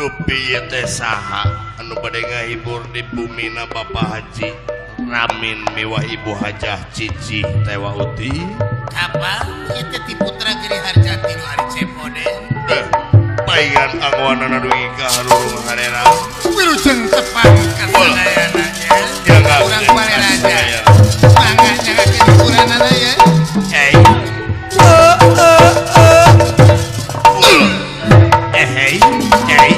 Dupi ieu teh saha anu bade ngahibur di bumina Bapak Haji Ramin miwah Ibu Hajah Cici Tewa Uti. Kapal ieu teh ti Putra Giri Harjati nu ari Cepoden. Paingan angwanana dugi ka harurung harerang. Wilujeng tepang ka sadayana nya. Urang Balaraja. Mangga nyangakeun hiburanana ya. Hey. Hey. Hey.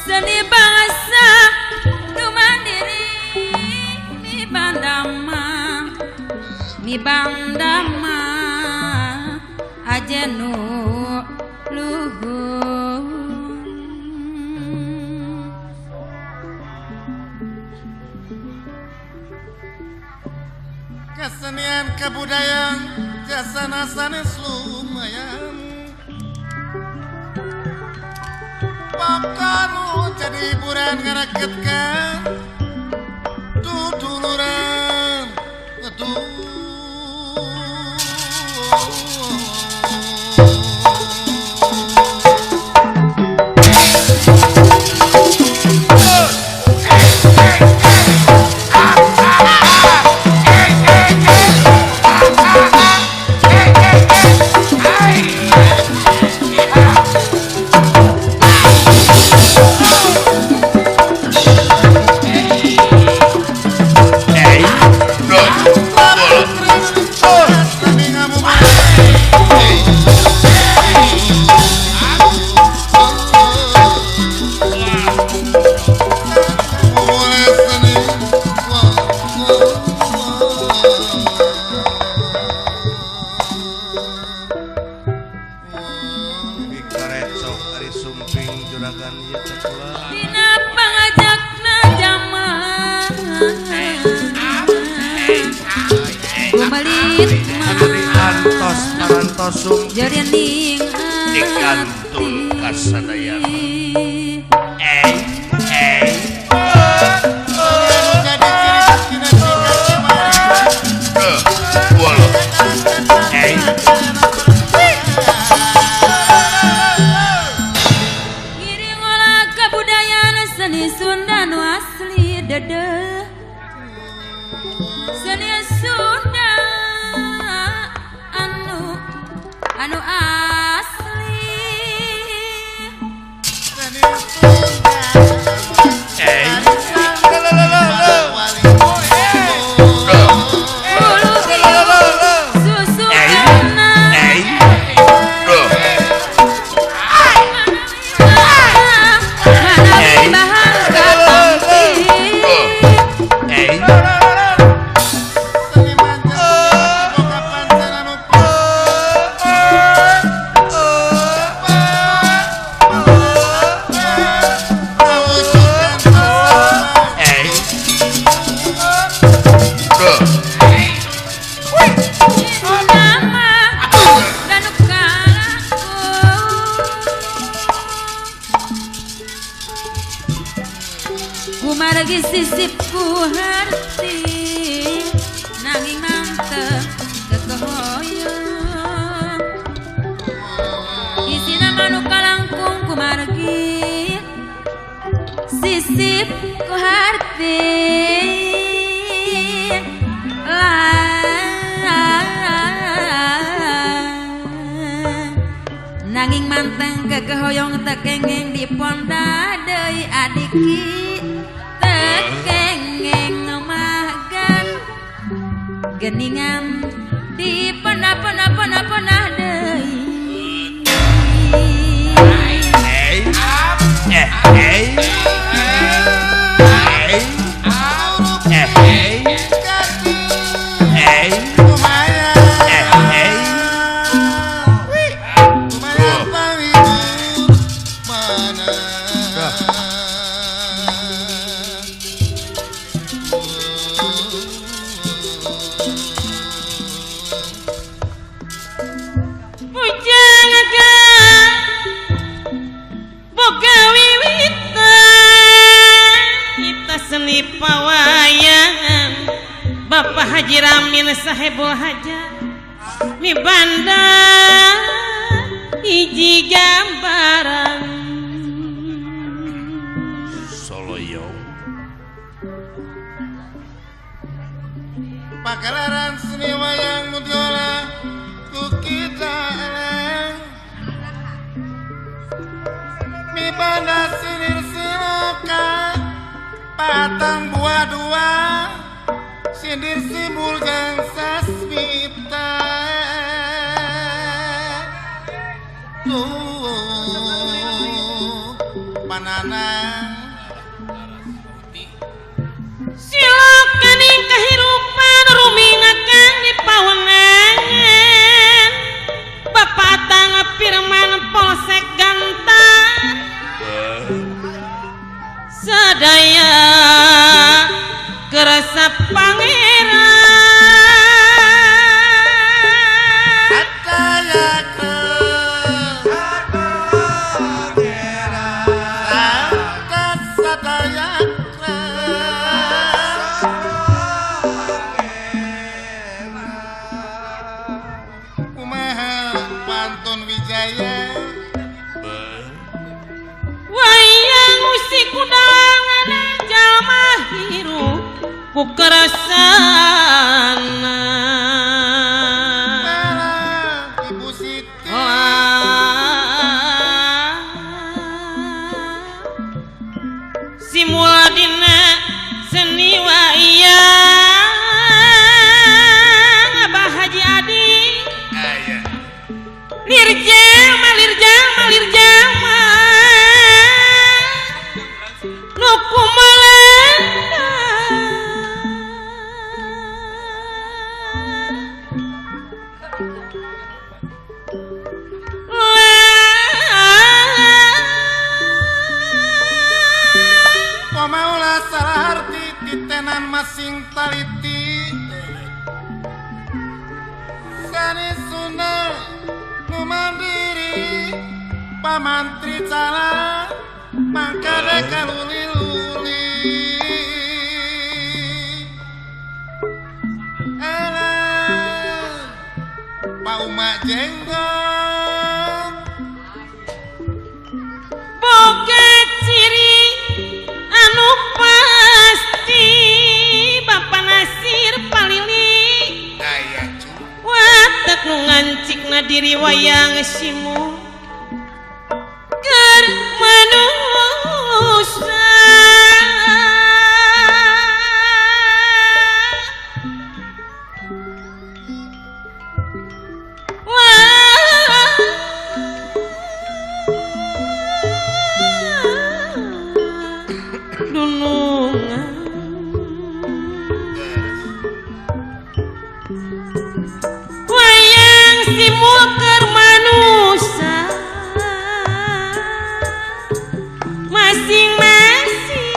Seni bangsa dumandiri mi bandama ajenu luhur. Kesenian kebudayaan jasana sanes lumayan. Pakanu jadi hiburan ngaraketkan tutuluran aduh. Dina pangajakna jaman gumelit antos parantos jerining dikantun kasadayana. Ngiring olah ke anu asli kumargi sisipku hati nanging mantep kekehoyong isina manuk kalangkung kumargi sisipku hati nanging manteng kekehoyong tekengeng diponda deui adiki tekengeng magan geningan di pona-pona-pona-pona deui. Bapak Haji Ramin sahibul hajat mi banda hiji gambaran Soloyong pagelaran seni wayang mudiola ku kita eleng mi banda sinir siloka patang buah dua sindir simbol jang sasmita tuh pananang silakan kehidupan rumingakan di pawenangan Bapak Tang Firman Polsek Gantar sadaya kerasa pangeran kumaha pantun wijaya wayang usik kudangan jalma hirup ku keresana Ibu Siti simuladina seni wayang Abah Haji Adi lirjama lirjama lirjama nu kumalanda pamaulah salah arti titenan masing taliti sani sunda nu mandiri pamantri cala mangkade kaluli-luli alah pauma jenggot boga ciri anu pasti Bapak Nasir Palili watek nu ngancik cikna diri wayang simu keur manusia. Masing-masing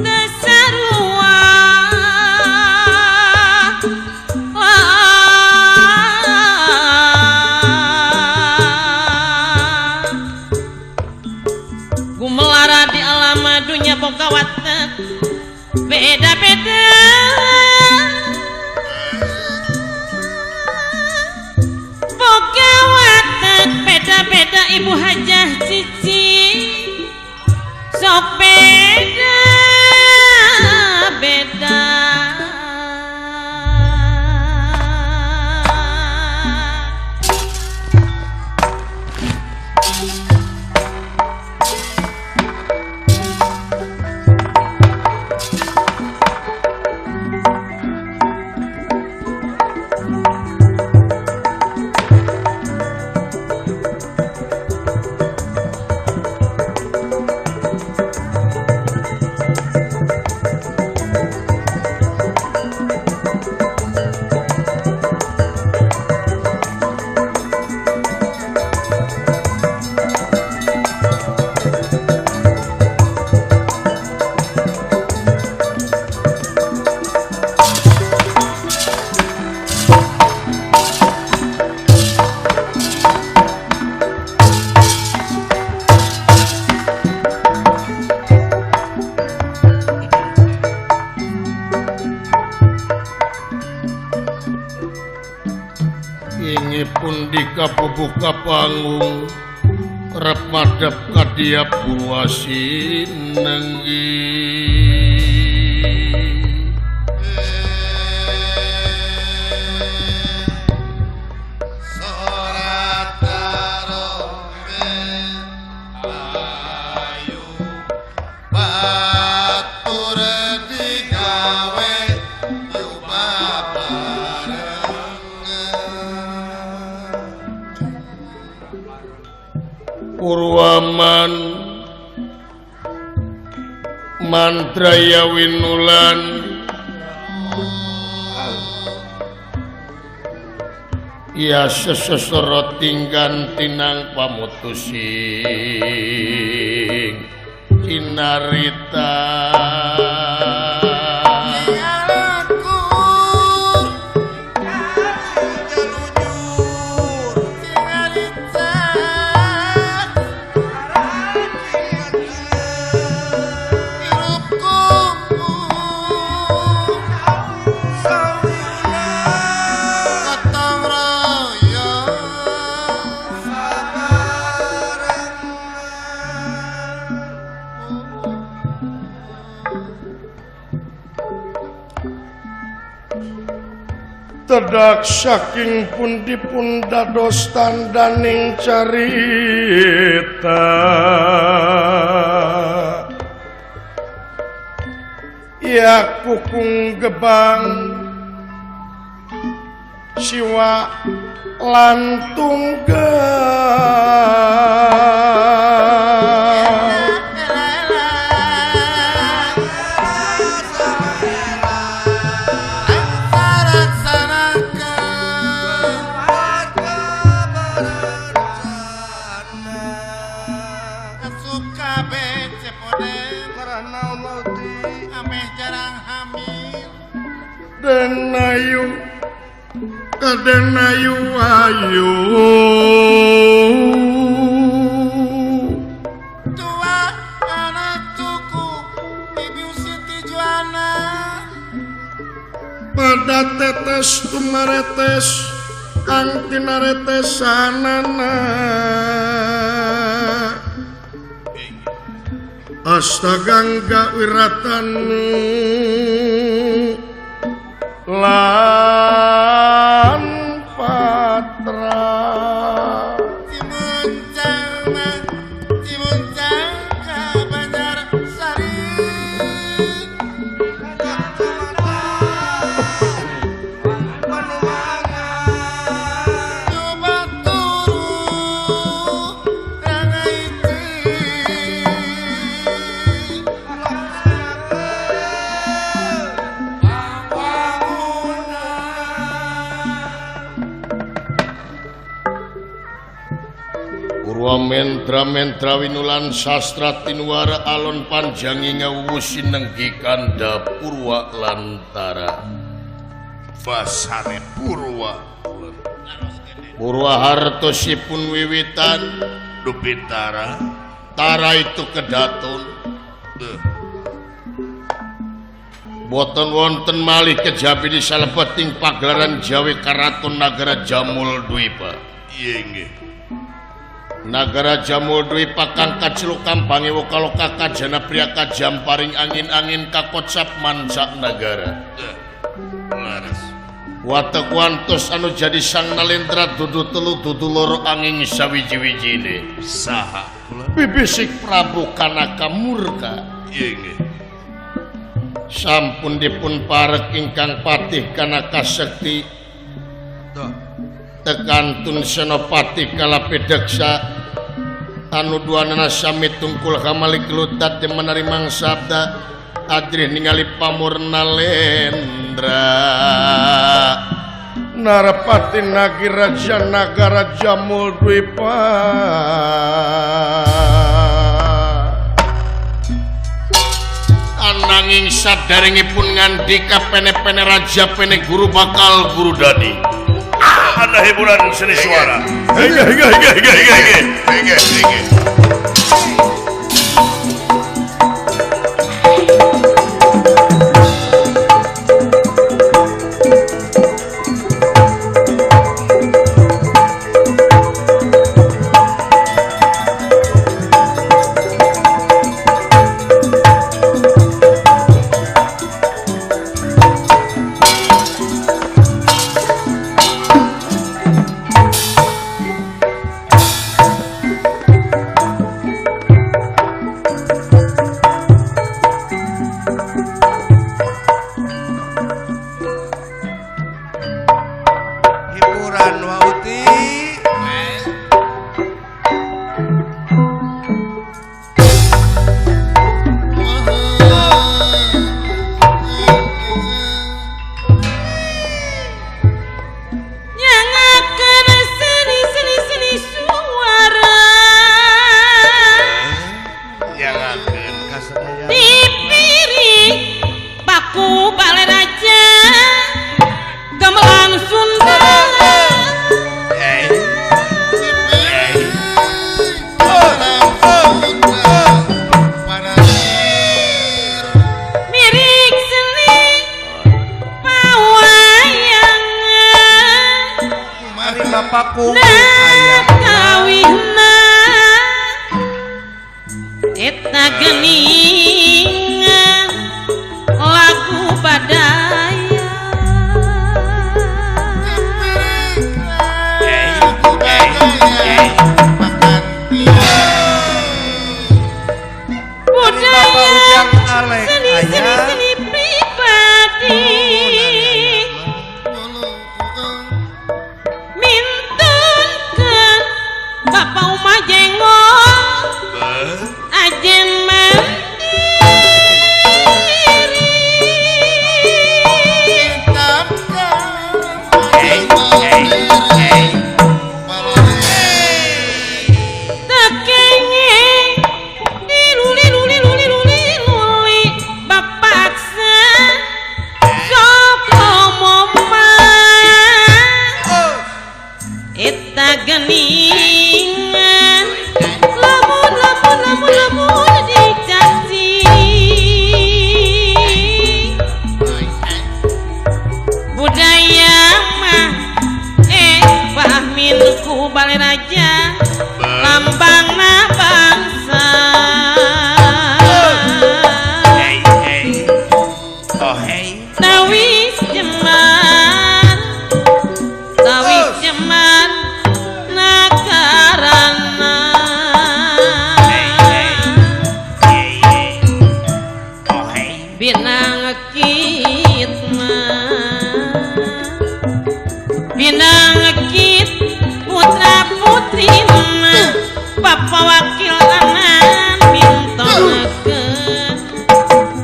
tesarua gumelara di alam dunya boga watek beda-beda boga watek beda-beda ibu hajah cici sok beda beda. Buka panggung rep madhep kadia Purwasi nenggi. Purwaman mantraya winulan ya sesesoro tinggan tinang pamutusing cinarita. Tedak saking pundi-pun dados tandaning carita ya kukung gebang siwa lantung Denayu kadenayu ayu tua anak cuku Ibu Siti Juana pada tetes tumaretes kang tinaretesanana Astagangga wiratanu lan patra. Lurna Cimuncang ka Banjarsari. Coba turu rangaiti. Purwa mentra mentra winulan sastra tinuara alon panjangi ngawuwu sinenggi kanda purwa lantara basane purwa purwa hartosipun wiwitan dupitara tara itu kedatun boten wonten malih kejabi di salebeting pagelaran Jawi Karaton Nagara Jamul Dwipa. Iya nggih. Nagara Jamul Dwipa kang kaceluk kampange wokaloka kajana priya kajamparing angin-angin kakocap manca nagara. Laras. Watek wantos anu jadi sang nalendra dudu telu dudu loro angin sawiji-wijine. Saha kula? Bibisik Prabu Kanaka murka. Iya nggih. Sampun dipun parek ingkang patih Kanaka Sekti. Tekantun Senopati Kalapideksa anu duanana sami tungkul kamalik lutat menarimang sabda adrih ningali pamur nalendra Narapati Nagiraja Nagara Jamul Dwipa. Ananging saderengipun ngandika pene-pene raja pene guru bakal guru dadi. Ada hiburan seni suara. Hege hege hege hege hege hege hege. Bapak Wakil Anan mintonakeun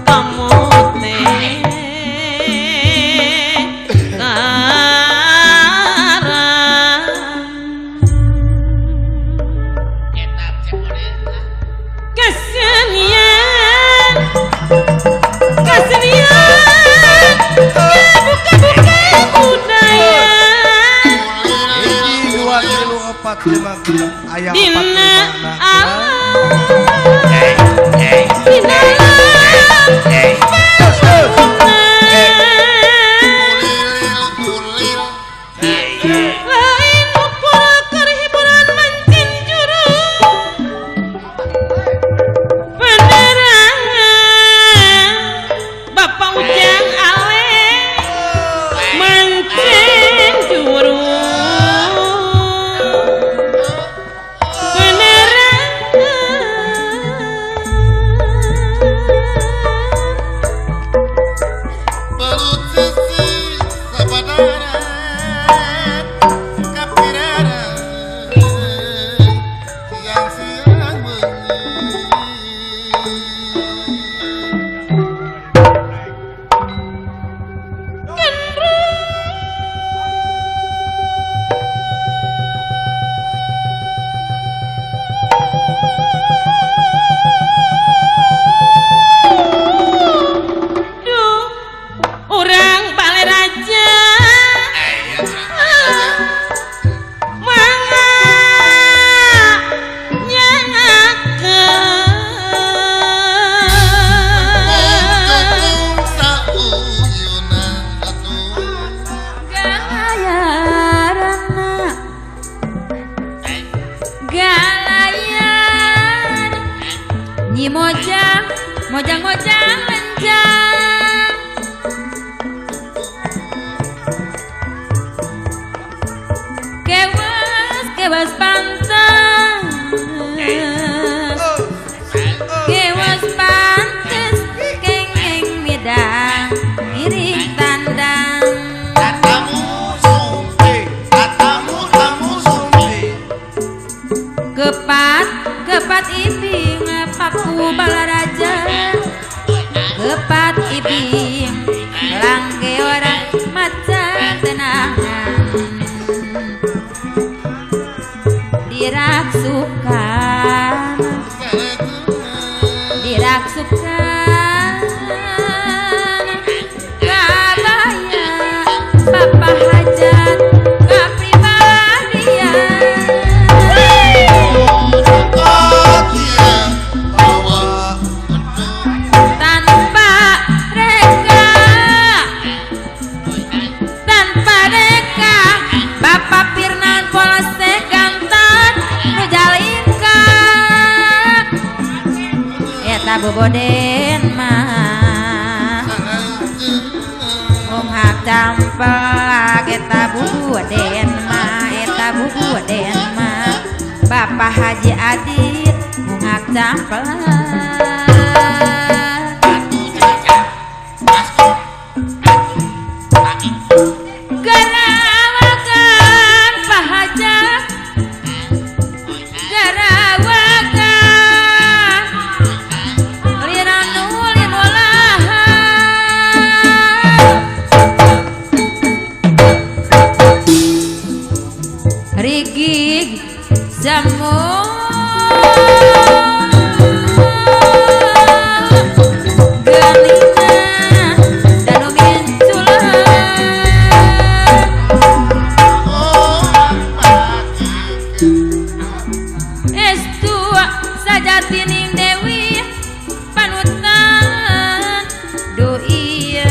kamu teh karang kesenian kesenian buka-buka budaya 1 2 3 4 5 6 ayam 4 dina 5 6 alam dina lain ukur keur hiburan mancin juru penerangan Bapak Ujang Ale mancin juru penerangan Duh, orang Baleraja mangga nyangakeun Galayarana Galayar Nyi Mojang Mojang-mojang lenjang Kewas kewas pantes Kewas pantes kengeng midang miring tandang Kepat kepat iping paku Balaraja Kepat iping langge ora macan tenangan Diraksukan diraksukan kabaya Bapak Hajat kapribadian tanpa reka tanpa reka Bapak Firnan Polsek Gantan nu jalingkak eta boboden mah Munghak campelak eta boboden mah eta boboden mah Bapak Haji Adit munghak campelak Garawakan Pak Hajat Garawakan Liranu linolahan Rigig semu Gelina danu minculan Estu sajatining Dewi panutan du ieu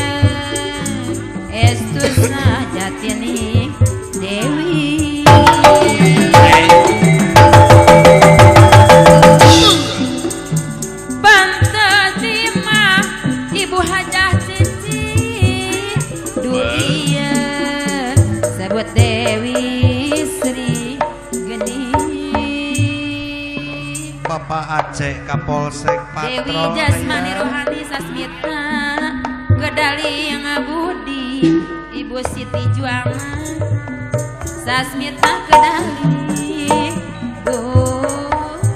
Estu sajatining Dewi Pantes mah Ibu Hajah Cici du ieu sebut Dewi Sri Geni Bapak Aceh Kapolsek Dewi Patro Jasmani Rohani Sasmita Kedaling Budi Ibu Siti Juama Sasmita Kedali Budi.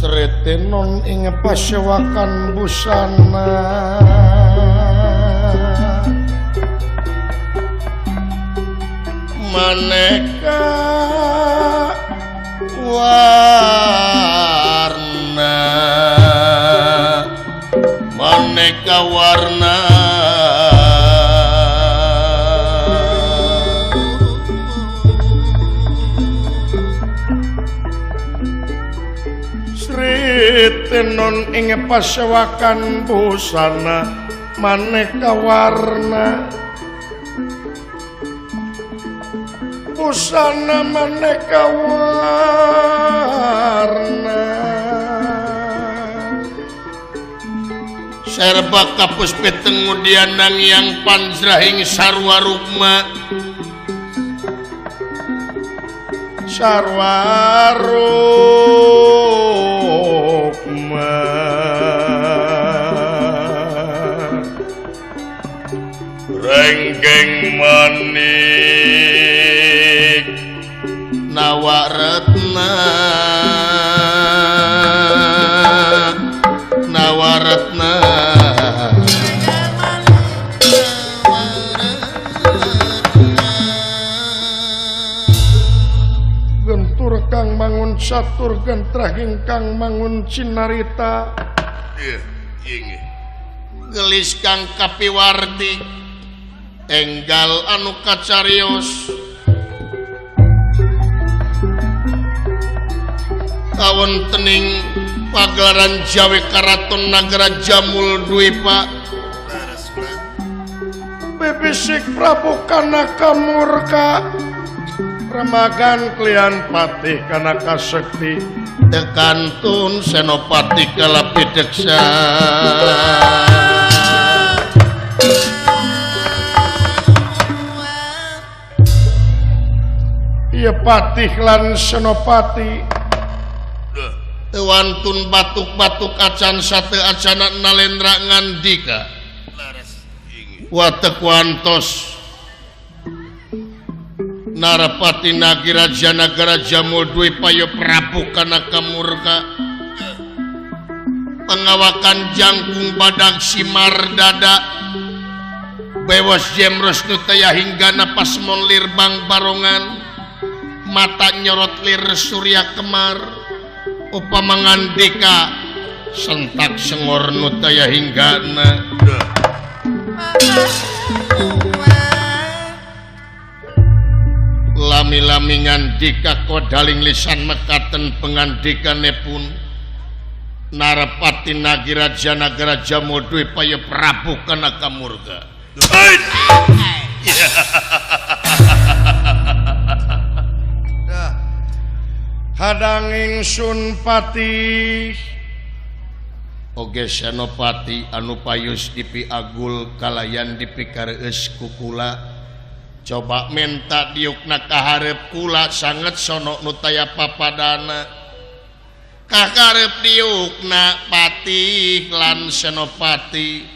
Sretenon ing pasewakan busana maneka warna maneka warna Sritenon ing pasewakan busana maneka warna busana maneka warna serba kapus peteng ngudianang yang panjrahing sarwa rukma sarwa rukma renggeng manik nawaretna nawaretna gentur kang mangun catur gentrah ingkang mangun cinarita gelis kang kapiwarti enggal anu kacarios kawontening pagelaran Jawi Karaton Nagara Jamul Dwipa bebisik Prabu Kanaka murka remagan klian patih Kanaka sekti tekantun Senopati Kalapideksa ieu patih lan Senopati wantun batuk-batuk acan sate acana nalendra ngandika watek wantos Narapati Nagiraja Nagara Jamul Dwipa ya Prabu Kanaka murka pengawakan jangkung badag simar dada bewos jemros nu taya hingga napas monlir bang barongan mata nyorot lir surya kemar upama ngandika sentak sengor nu taya hinggana lami-lami ngandika kodaling lisan mekaten pengandikanipun Narapati Nagiraja Nagara Jamul Dwipa ya Prabu Kanaka murka hadang ingsun patih oge Senopati anu payus dipiagul kalayan dipikareus ku kula coba menta diukna kaharep kula sanget sono nu taya papadana kaharep diukna patih lan Senopati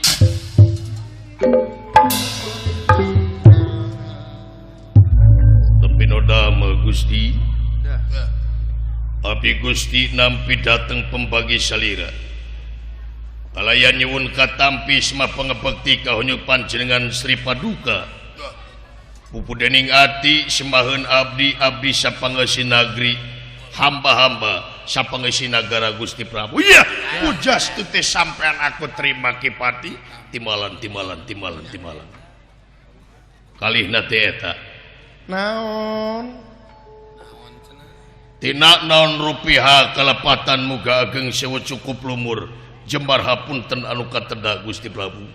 tepi nodama Gusti Abi Gusti nampi dateng pembagi salira kalayan nyuwun katampi sema pangebekti kahonyu panjenengan Sri Paduka pupu dening ati sembaheun abdi abdi sapangeusi nagri hamba-hamba sapangeusi nagara Gusti Prabu iya pujas teh sampean aku terima Ki Pati timalan timalan timalan timalan kalihna teh eta naon Tina naon rupiah kalepatan muga ageng sewu cukup lumur jembar hapunten anu kateda Gusti Prabu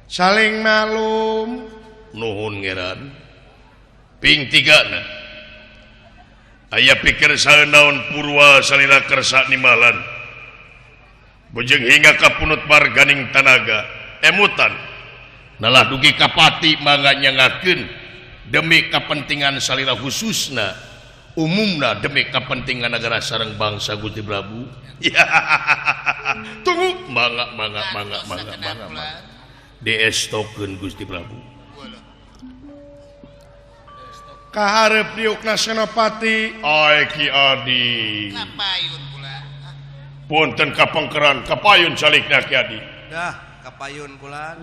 saling malum nuhun ngeran ping tigana aya pikir saeun purwa salira kersa nimalan bujeng hingga kapunut marganing tanaga emutan nalah dugi kapati mangga nyangakeun demi kepentingan salira khususna umumna demi kepentingan negara sareng bangsa Gusti Prabu. Ya. Tunggu mangga mangga mangga mangga mangga. Diestokeun Gusti Prabu. Kaharep diukna Senopati ai Ki Adi. Kapayun pula. Punten kapengkeran kapayun calikna Ki Adi. Dah kapayun kula.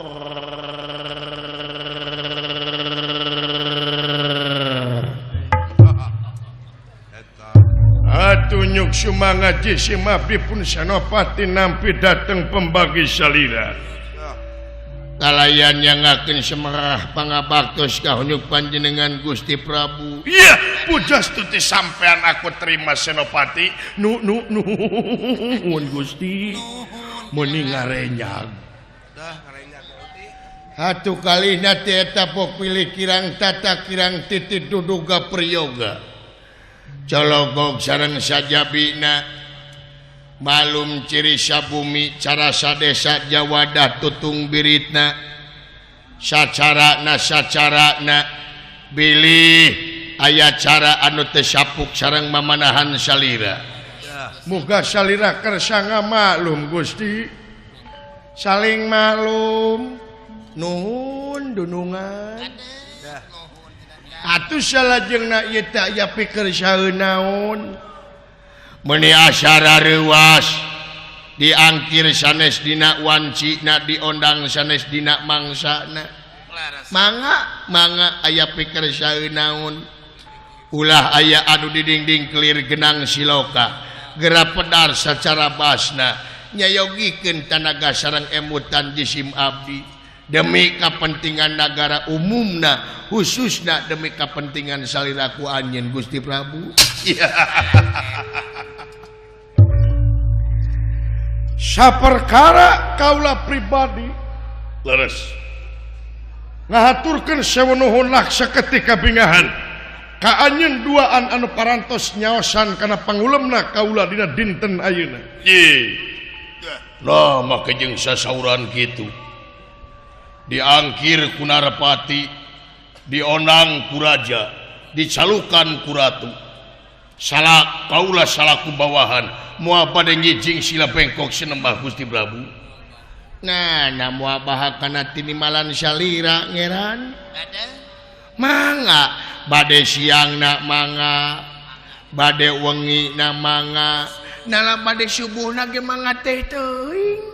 Atunyuk sumangat jisim abdi pun Senopati nampi dateng pembagi salira. Kalayan yang akan semerah pangabaktos kahunyuk panjenengan Gusti Prabu. Iya, pujastuti sampean aku terima Senopati. Nu nu nuhun Gusti. Meuni ngarenyag. Dah ngarenyag Gusti. Hatu kalihna teh eta pok pilih kirang tata kirang titi duduga priyoga. Cologog sareng sajabina malum ciri sabumi cara sadesa jawadah tutung biritna sacarana sacarana bilih aya cara anu teu sapuk sareng mamanahan salira. Muga salira kersa ngamaklum Gusti, saling maklum nuhun dunungan. Atuh salajengna ieu teh aya pikeun saeun naon meuni acara reuas diangkir sanes dina wancina diondang sanes dina mangsana mangga mangga aya pikeun saeun naon ulah aya anu didingding kelir genang siloka geura pedar sacara basna nyayogikeun tanaga sareng emutan jisim abdi demi kepentingan negara umumna khususna demi kepentingan saliraku anjeun Gusti Prabu. Saperkara kaula pribadi leres ngahaturkeun sewu nuhun laksa ketika bingahan ka anjeun duaan anu parantos nyaosan kana pangulemna kaula dina dinten ayeuna. Nah make jeung sasauran kitu diangkir ku Narapati, dionang ku raja, dicalukan ku ratu. Salah kaula salaku bawahan moal bade ngijing sila bengkok sinembah Gusti Prabu. Nah, na moal baha kana tinimalan salira ngeran. Mangga bade siangna mangga, bade wengi na mangga, nala bade subuhna ge mangga teh teuing.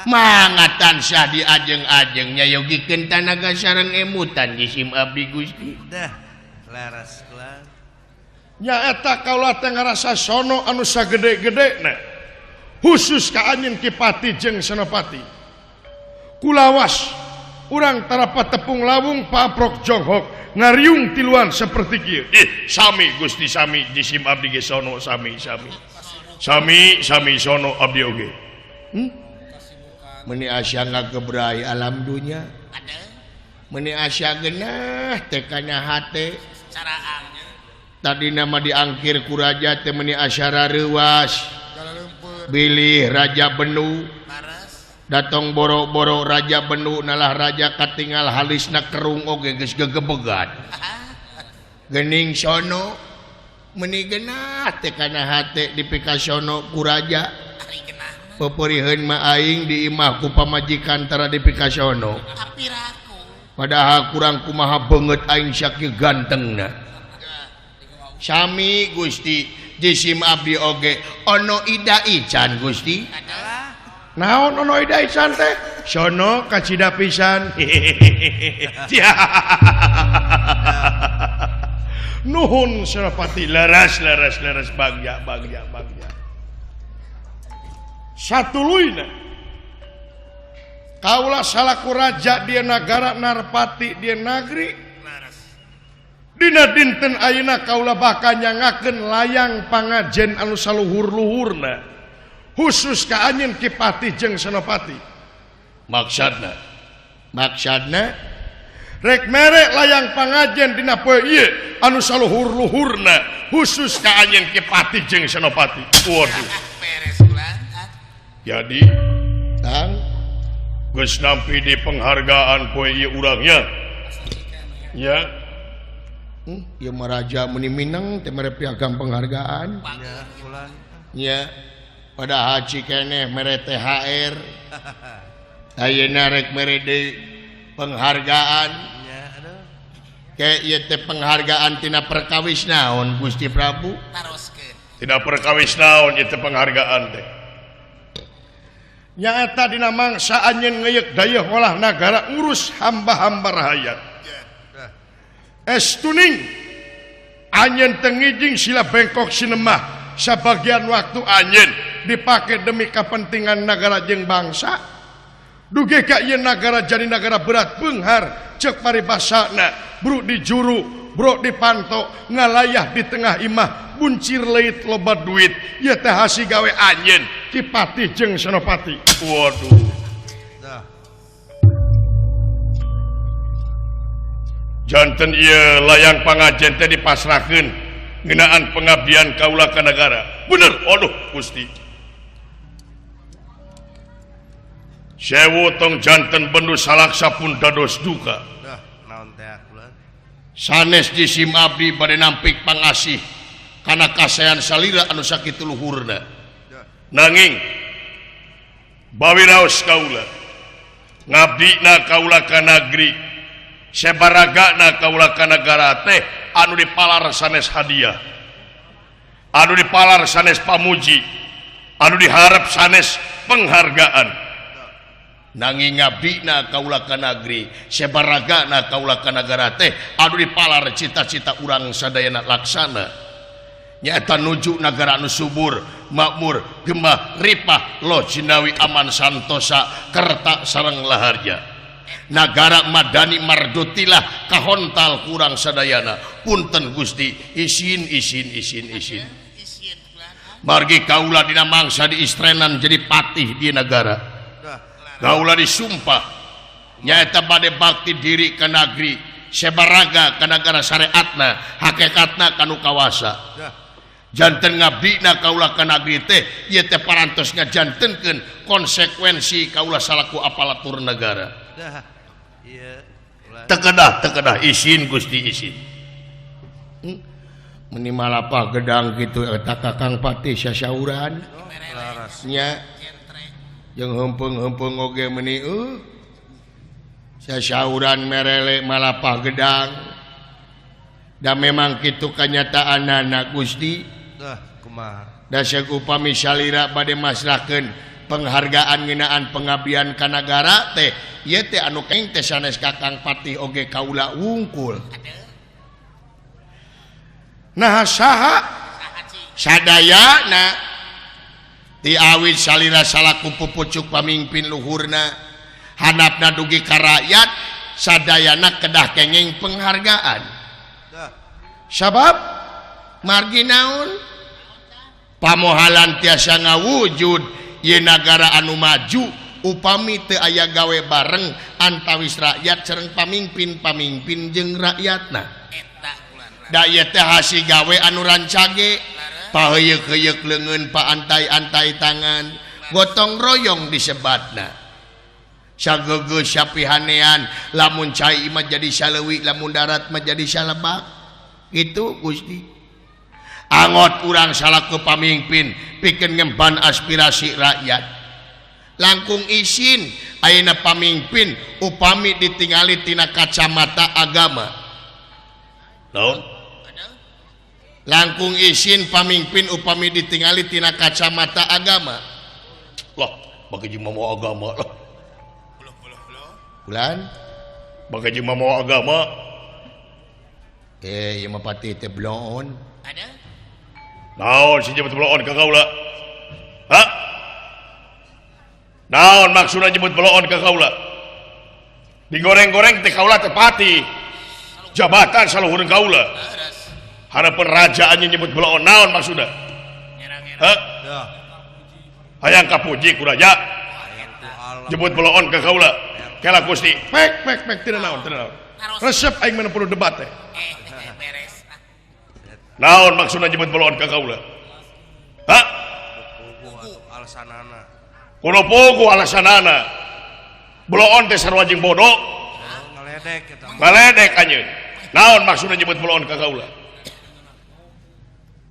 Mangga tansah diajeng-ajeng nyayogikeun tanaga sareng emutan jisim abdi Gusti. Dah leres kula. Nyaeta kaula teh ngarasa sono anu sagede-gedena khusus ka anjeun Ki Pati jeung Senopati. Kulawas urang tarapat tepung lawung paprok jonghok ngariung tiluan seperti kieu. Ih, sami Gusti sami jisim abdi ge sono sami sami. Sami sami sono abdi oge. Meni asya ngagebrai alam dunya. Meni asya genah teh kana hate. Tadi nama diangkir ku raja teh meni asyara reuas. Bilih raja benu. Datong boro-boro raja benu nalah raja katingal halisna kerung oge geus gegebegan. Gening sono meni genah teh kana hate dipikasono ku raja. Peperiheun ma aing di imah ku pamajikan tara dipikasono. Padahal kurang kumaha beungeut aing sakieu gantengna. Sami Gusti jisim abdi oge ono ida ican Gusti. Naon ono ida ican teh? Sono kacida pisan. Nuhun Senopati leres leres leres bagja bagja bagja. Satuluyna kaula salaku raja dia nagara Narpati dia nagri dina dinten ayeuna kaula bakal nyangakeun layang pangajen anu saluhur-luhurna khusus ka anjeun Ki Pati jeung Senopati. Maksudna maksudna rek mere layang pangajen dina poe ieu anu saluhur-luhurna khusus ka anjeun Ki Pati jeung Senopati. Waduh. Jadi tang geus nampi di penghargaan poe ieu urangnya. Ya. Ieu mah raja meuni mineng teh mere piagam penghargaan. Ya, Ya. Padahal haji keneh mere THR. Ayeuna rek mere deui penghargaan. Ya, aduh. Ke ieu teh penghargaan tina perkawis naon Gusti Prabu? Taroskeun. Tidak perkawis naon ieu teh penghargaan teh. Nyaeta dina mangsa anjeun ngeuyeuk dayeuh olah nagara ngurus hamba-hamba rahayat. Estuning anjeun teu ngijing sila bengkok sinemah sabagian waktu anjeun dipake demi kepentingan nagara jeung bangsa. Dugi ka ieu nagara jadi nagara berat beunghar ceuk paribasana bro di juru bro di panto ngalayah di tengah imah buncir leuit loba duit ieu teh hasi gawe anjeun Ki Patih jeung Senopati. Waduh. Janten ieu layang pangajen teh dipasrahkeun ngeunaan pengabdian kaula ka nagara. Bener, aduh Gusti. Sewu tong janten bendu salaksa pun dados duka. Sanes jisim abdi bade nampik pangasih kana kasaean salira anu sakitu luhurna. Nanging bawiraos kaula ngabdina kaula ka nagri sebaragana kaula ka nagara teh anu dipalar sanes hadiah, anu dipalar sanes pamuji, anu diharap sanes penghargaan. Nanging ngabdina kaula ka nagri sebaragana kaula ka nagara teh anu dipalar cita-cita urang sadayana laksana nyaeta nuju nagara anu subur makmur gemah ripah loh jinawi aman santosa kerta sareng laharja nagara madani mardutilah kahontal kurang sadayana. Punten Gusti, isin isin isin isin margi kaula dina mangsa diistrenan jadi patih di nagara. Kaula disumpah nyaeta bade bakti diri ka nagri sebaraga ka nagara syariatna hakikatna kanu kawasa. Janten ngabdina kaula ka nagri teh ieu teh parantos ngajantenkeun konsekuensi kaula salaku aparatur nagara. Tekedah tekedah isin Gusti isin. Meni malapah gedang kitu eta Kakang Patih sasauran nya jeung heumpeng-heumpeng oge meni sasauran merele malapah gedang. Da memang kitu kanyataanana Gusti. Kumaha da seuk upami salira bade masrahkeun penghargaan ngeunaan pengabdian ka nagara teh ieu teh anu keng teh sanes Kakang Patih oge kaula wungkul. Nah saha sadayana ti awit salira salaku pupucuk pamimpin luhurna handapna dugi ka rakyat sadayana kedah kenging penghargaan. Sabab margi naon pamohalan tiasa ngawujud ieu nagara anu maju upami teu aya gawe bareng antawis rakyat sareng pamimpin-pamimpin jeung rakyatna. Da ieu teh hasi gawe anu rancage paheuyeuk-heuyeuk leungeun paantai-antai tangan gotong royong disebatna sageugeuh sapihanean lamun cai mah jadi saleuwi lamun darat mah jadi salebak. Itu Gusti angot urang salaku pamimpin pikeun ngemban aspirasi rakyat. Langkung isin ayeuna pamimpin upami ditingali tina kacamata agama. Naon? Langkung isin pamimpin upami ditingali tina kacamata agama. Lah, bagi jeung mawa agama lah. Bulan bagi jeung mawa agama. Ieu mah patih teh bloon. Ada? Naon si jemput bloon ka kaula? Hah? Naon maksudna jemput bloon ka kaula? Digoreng-goreng teh kaula teh patih. Jabatan saluhureun kaula. Harapan raja nyebut bloon naon maksudna? Hah? Hayang kapuji ku raja. Jemput bloon ka kaula. Kela Gusti. Pek pek pek teu naon teu naon. Resep aing mah perlu debat teh. Naon maksudna jemput bloon ka kaula? Hah? Alasanana. Kudu pugu alasanana. Bloon teh sarua jeung bodoh. Ngaledek eta. Ngaledek anjeun. Naon maksudna jemput bloon ka kaula?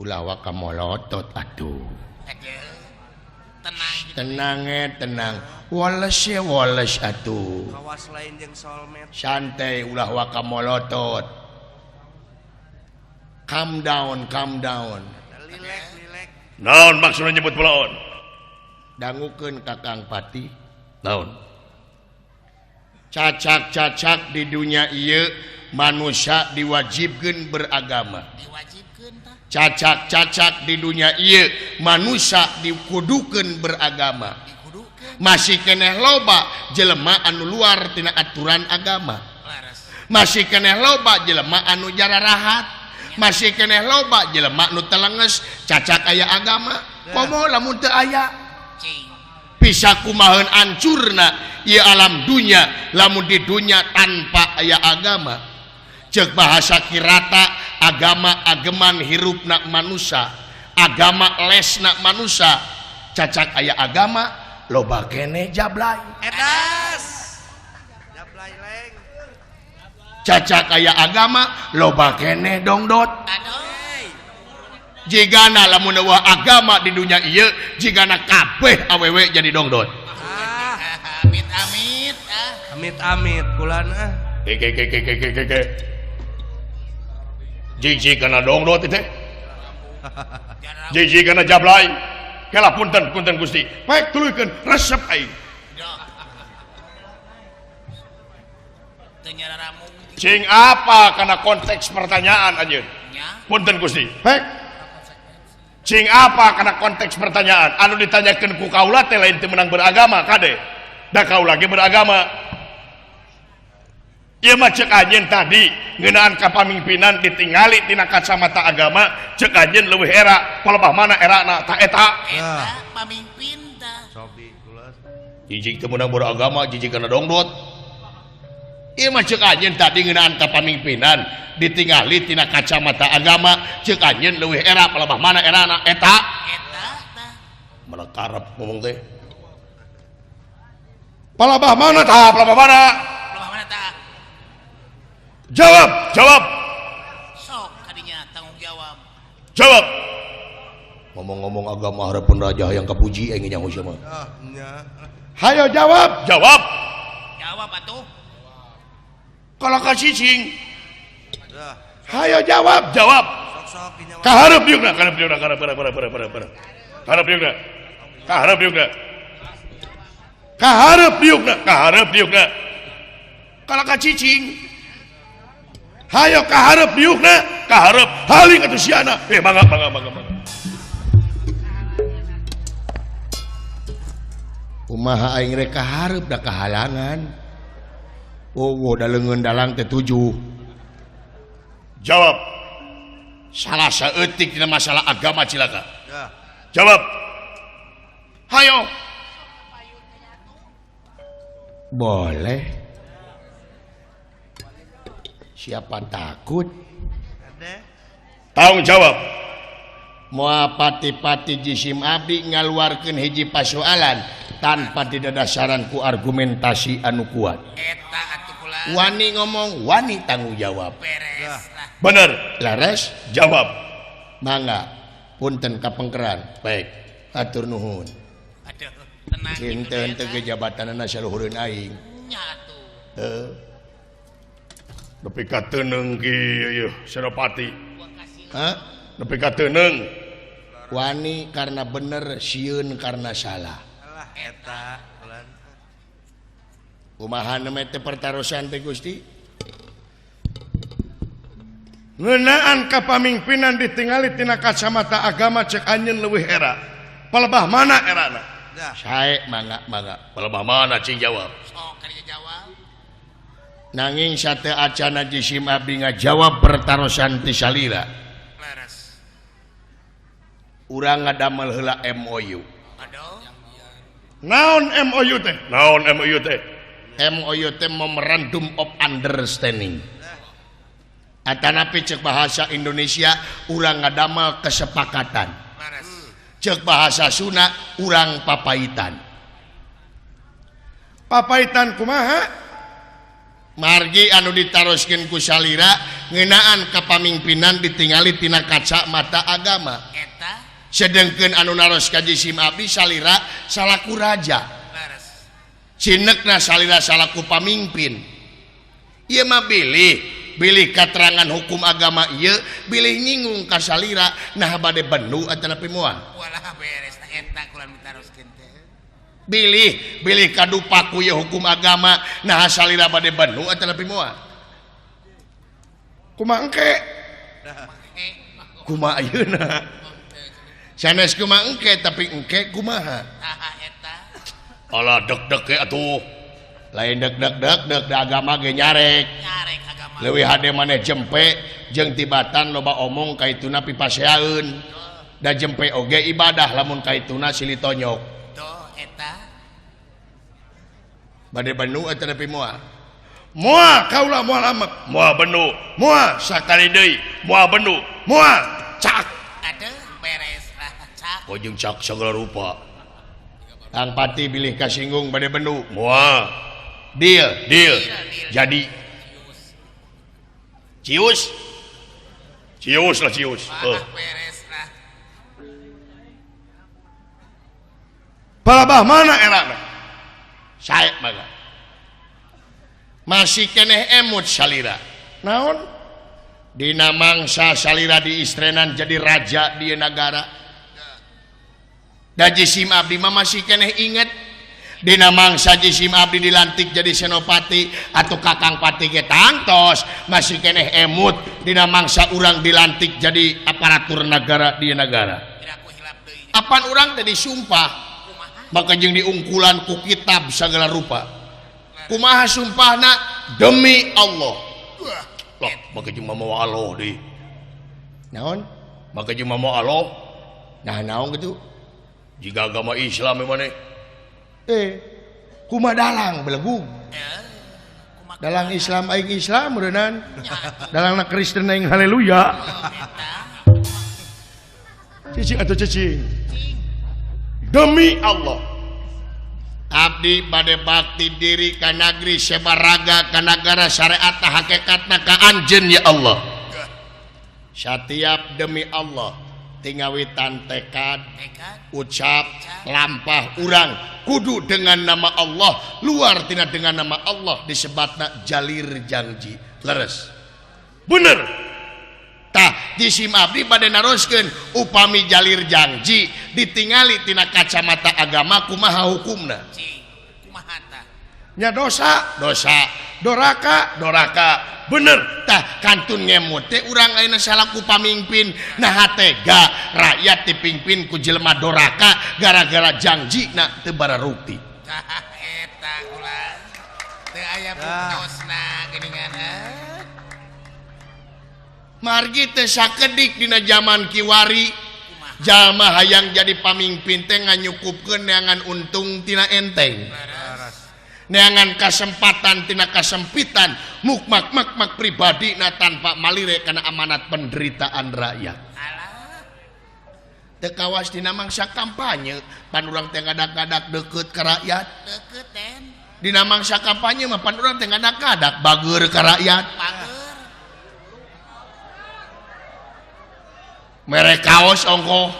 Ulah waka molotot atuh. Tenang. Tenang tenang. Wales ya wales atuh. Kawas lain jeung solmet. Santai ulah waka molotot. Calm down, calm down. Lilek, lilek. Naon maksudna nyebut belaon? Dangukeun Kakang Patih. Naon? Cacak-cacak di dunia ieu manusia diwajibkeun beragama. Diwajibkeun tah. Cacak-cacak di dunia ieu manusia dikudukeun beragama. Dikudukeun. Masih keneh loba jelema anu luar tina aturan agama. Leres. Masih keneh loba jelema anu jararahat. Masih keneh loba jelema nu telenges cacak aya agama. Komo lamun teu aya. Cing. Bisa kumaheun ancurna ieu alam dunya lamun di dunya tanpa aya agama. Ceuk bahasa kirata agama ageman hirupna manusia, agama lesna manusia. Cacak aya agama loba keneh jablay. Edas. Jablay leng. Cacak aya agama loba keneh dongdot. Aduh. Jigana lamun eueuh agama di dunya ieu jigana kabeh awewe jadi dongdot. Ah, Amit amit ah. amit-amit kulan ah. Ke ke ke ke ke ke. Jiji kana dongdot teh. Jiji kana jablay. Kela punten punten Gusti. Paek tuluykeun resep aing. Teu nyararamung. Cing apa kana konteks pertanyaan anjeun? Nya. Punten Gusti. Paek. Cing apa kana konteks pertanyaan anu ditanyakeun ku kaula teh lain teu meunang beragama kade. Da kaula ge beragama. Ieu mah ceuk anjeun tadi ngeunaan kapamimpinan ditingali tina kacamata agama ceuk anjeun leuwih era palebah mana erana ta eta. Eta pamimpin tah. Sobi kula. Jijik teu meunang beragama jijik kana dongdot. Ieu mah ceuk anjeun tadi ngeunaan kapamimpinan ditingali tina kacamata agama ceuk anjeun leuwih era palebah mana erana eta. Eta tah. Mana karep ngomong teh. Palebah mana tah? Palebah mana? Palebah mana tah? Jawab, jawab. Sok kadinya tanggung jawab. Jawab. Ngomong-ngomong agama hareupeun raja hayang kapuji aing nyaho sia mah. Ah, nya. Hayo jawab, jawab. Jawab atuh. Kalau kasicing. Dah. Hayo jawab, jawab. Sok-sok dinyawa. Kahareup diukna, kahareup diukna, kahareup kahareup kahareup kahareup. Kahareup diukna. Kahareup diukna. Kahareup diukna, kahareup diukna. Kalau kacicing. Hayo kahareup diukna, kahareup haling atuh siana. Mangga mangga mangga mangga. Kumaha aing rek kahareup da kahalangan. Oh, da leungeun dalang teh 7. Jawab. Salah saeutik dina masalah agama cilaka. Ya. Jawab. Hayo. Boleh. Siapa takut? Tanggung jawab. Moal pati-pati jisim abdi ngaluarkeun hiji pasoalan tanpa didadasaran ku argumentasi anu kuat. Eta atuh kula. Wani ngomong, wani tanggung jawab. Beres lah. Bener. Lares? Jawab. Mangga. Punten kapengkeran. Baik. Atur nuhun. Aduh, tenang. Cinten teu jabatanana saluhureun aing. Nya atuh. Heuh. Nepi ka teuneung ki ieu Senopati. Hah? Nepi ka teuneung. Wani karena bener, sieun karena salah. Alah eta ulan. Kumaha neme teh pertarosan teh Gusti? Ngeunaan kapamimpinan ditingali tina kacamata agama cek anjeun leuwih era. Palebah mana erana? Sae mangga mangga. Palebah mana cing jawab? Sok kali jawab. Nanging sate acana jisim abdi ngajawab pertarosan ti salira. Leres. Urang ngadamel heula MOU. Aduh. Naon MOU teh? Naon MOU teh? MOU teh Memorandum of Understanding. Atanapi cek bahasa Indonesia urang ngadamel kesepakatan. Leres. Cek bahasa Sunda urang papaitan. Papaitan kumaha? Margi anu ditaroskeun ku salira ngeunaan kapamimpinan ditingali tina kaca mata agama. Eta sedengkeun anu naros ka jisim abdi salira salaku raja. Leres. Cinekna salira salaku pamimpin. Ieu mah bilih Bilih katerangan hukum agama ieu bilih nyinggung ka salira nah bade bendu atanapi moal. Walah beres tah eta kula mitaroskeun teh. Bilih bilih kadupa ku ieu hukum agama nah salira bade bendu atanapi moal. Kumaha engke? Kumaha ayeuna? Sanes kumaha engke tapi engke kumaha? Tah eta. Alah deg-deg ge atuh. Lain deg-deg deg-deg da agama ge nyarek. Nyarek agama. Leuwih hade maneh jempe jeung tibatan loba omong kaituna pipaseaeun. Da jempe oge ibadah lamun kaituna silih tonyok. Tuh eta. Bade bendu eta nepi moal. Moal kaula moal amek, moal bendu, moal sakali deui, moal bendu, moal cak. Aduh beres lah cak. Ojung cak segala rupa. Kang Pati bilih kasinggung bade bendu, moal. Deal, deal. Jadi cius. Cius lah cius. Wah, beres lah. Palabah mana erana? Sae mangga. Masih keneh emut salira. Naon? Dina mangsa salira diistrenan jadi raja di nagara. Da jisim abdi mah masih keneh inget. Dina mangsa jisim abdi dilantik jadi senopati atau kakang pati ge tangtos masih keneh emut. Dina mangsa urang dilantik jadi aparatur nagara di nagara. Apan urang teh disumpah maka jeung diungkulan ku kitab segala rupa. Kumaha sumpahna demi Allah. Lah maka jeung mamawa Allah deui. Naon? Maka jeung mamawa Allah. Nah naon kitu? Jika agama Islam maneh. Kumaha dalang belegug. Dalang Islam aing Islam meureunnan. Dalangna Kristen aing haleluya. Cicing atuh cicing. Demi Allah. Abdi bade bakti diri ka nagri sebaraga ka nagara syariat hakikatna ka anjeun ya Allah. Satiap demi Allah tingawitan tekad, ucap, lampah urang kudu dengan nama Allah, luar tina dengan nama Allah disebatna jalir janji. Leres. Bener. Tah jisim abdi bade naroskeun upami jalir janji ditingali tina kacamata agama kumaha hukumna? Kumaha tah? Nya dosa, dosa, doraka, doraka. Bener. Tah kantun ngemut teh urang ayeuna salaku pamimpin nah tega rakyat dipimpin ku jelema doraka gara-gara janjina teu bararukti. Tah eta kula. Teu aya buktosna geuningan. Margi teh sakedik dina zaman kiwari jalma hayang jadi pamimpin teh nganyukupkeun neangan untung tina enteng. Neangan kasempatan tina kasempitan mukmak mak pribadi na tanpa malire kana amanat penderitaan rakyat. Teu kawas dina mangsa kampanye pan urang teh ngadak-ngadak deukeut ka rakyat. Deukeut ten. Dina mangsa kampanye mah pan urang teh ngadak-ngadak bageur ka rakyat. Bageur. Mere kaos ongkoh.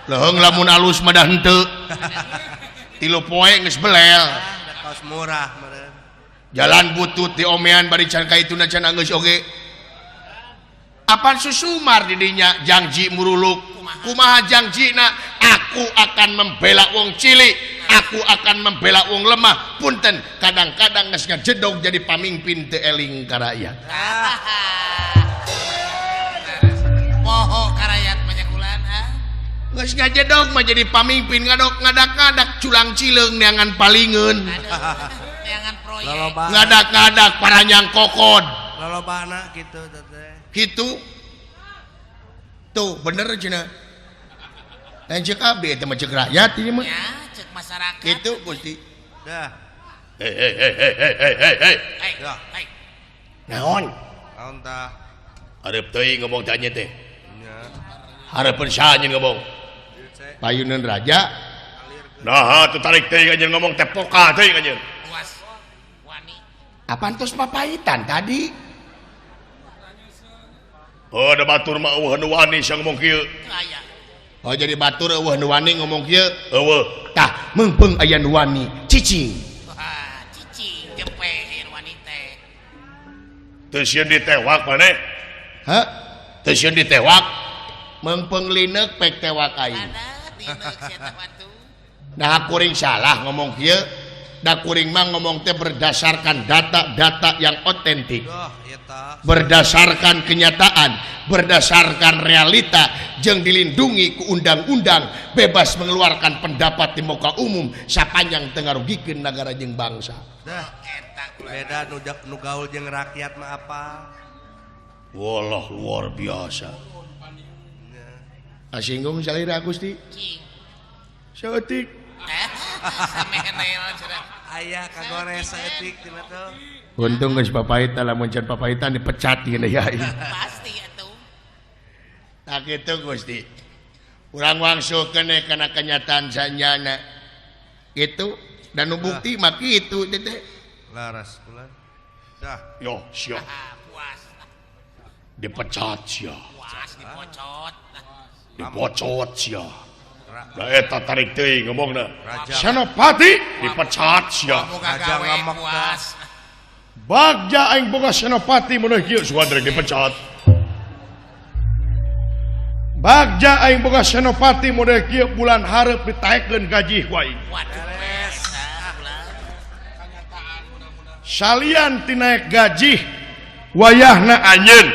Leuheung lamun alus mah da henteu. Tilu poe geus belel. Kaos murah meureun. Jalan butut di omean bari can ka ituna can geus oge. Apan susumar di dinya janji muruluk. Kumaha janjina? Aku akan membela wong cilik, aku akan membela wong lemah. Punten kadang-kadang geus ngajedog jadi pamimpin teu eling ka rakyat. Poho ka rakyat manyakulan ah. Geus ngajedog mah jadi pamimpin ngadak-ngadak culang cileung neangan palingeun. Neangan proyek. Ngadak-ngadak paranyang kokod. Lolobana kitu teh. Kitu. Tuh bener cenah. Lain ceuk abdi eta mah ceuk rakyat ieu mah. Ya, ceuk masyarakat. Kitu Gusti. Dah. Hei hei hei hei hei hei. Hei. Naon? Naon tah? Hareup teuing ngomong teh anjeun teh. Nya. Hareupeun saha anjeun ngomong? Payuneun raja. Nah, tuh tarik teuing anjeun ngomong teh pokah teuing anjeun. Puas. Wani. Apaan tos papahitan tadi? Oh, da batur mah eueuh nu wani sia ngomong kieu. Aya. Oh, jadi batur eueuh nu wani ngomong kieu. Eueuh. Tah, meungpeung aya nu wani, cicing. Wah, cicing jempe aya nu wani teh. Teu sieun ditewak maneh? Hah? Teu sieun ditewak? Meungpeung lineuk pek tewak aing. Nah kuring salah ngomong kieu. Da kuring mah ngomong teh berdasarkan data-data yang otentik. Berdasarkan kenyataan, berdasarkan realita jeung dilindungi ku undang-undang, bebas mengeluarkan pendapat di muka umum sapanjang teu ngarugikeun nagara jeung bangsa. Dah beda nu gaul jeung rakyat mah apa? Walah luar biasa. Asinggung salira Gusti. Saeutik. Aya kagores saeutik cenah tuh. Untung geus papaita lamun can papaitan dipecat ieu ya. Pasti atuh. Tah kitu Gusti. Urang wangsulkeun kana kenyataan sanyana. Itu dan nu bukti mah kitu teh. Laras kula. Dah. Yo sia. Puas. Dipecat sia. Puas dipocot. Dipocot sia. Da eta tarik teuing ngomongna. Senopati dipecat sia. Raja ngamek puas. Bagja aing boga senopati mun kieu sugan rek dipecat. Bagja aing boga senopati mun kieu bulan hareup ditaekeun gaji ku aing. Waduh. Salian ti naek gaji wayahna anjeun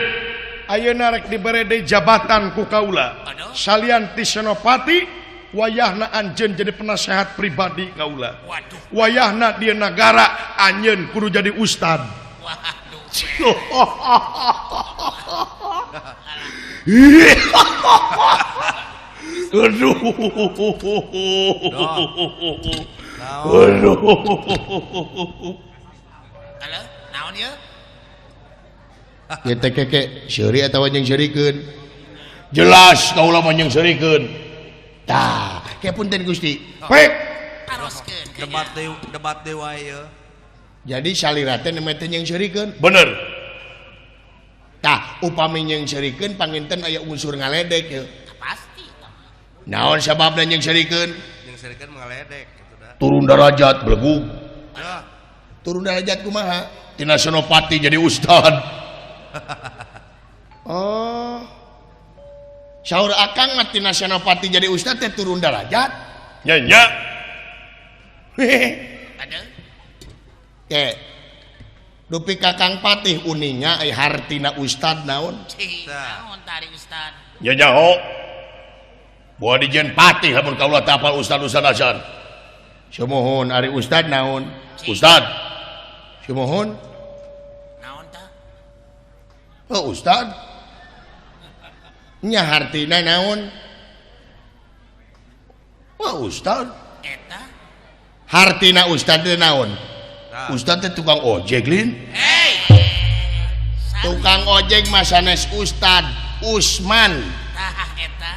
ayeuna rek dibere deui jabatan ku kaula. Salian ti senopati wayahna anjeun jadi penasehat pribadi kaula. Wayahna di nagara anjeun kudu jadi ustad. Waduh. Aduh. Aduh. Halo, naon ieu? Ya teh keke seuri atawa jeung seurikeun. Jelas kaula mah jeung seurikeun. Tah, ke punten Gusti. Pek. Taroskeun. Debat deui wae ieu. Jadi salira teh nembe teh jeung seurikeun. Bener. Tah, upami jeung seurikeun panginten aya unsur ngaledek ieu. Pasti. Naon sababna jeung seurikeun? Jeung seurikeun ngaledek kitu da. Turun derajat belegug. Turun derajat kumaha? Tina senopati jadi ustad. Oh. Saur akang mah tina senopati jadi ustad teh turun derajat. Nya nya. Aduh. Ke. Dupi Kakang Patih uninga ai hartina ustad naon? Naon tari ustad? Nya nyaho. Boa dijieun patih lamun kaula teu apal ustad-ustad acan. Sumuhun ari ustad naon? Ustad. Sumuhun. Naon tah? Oh ustad. Nya hartina naon? Wah ustad. Eta hartina ustad teh naon? Ustad teh tukang ojek lin. Hey. Tukang ojek mah sanes ustad, Usman. Tah eta.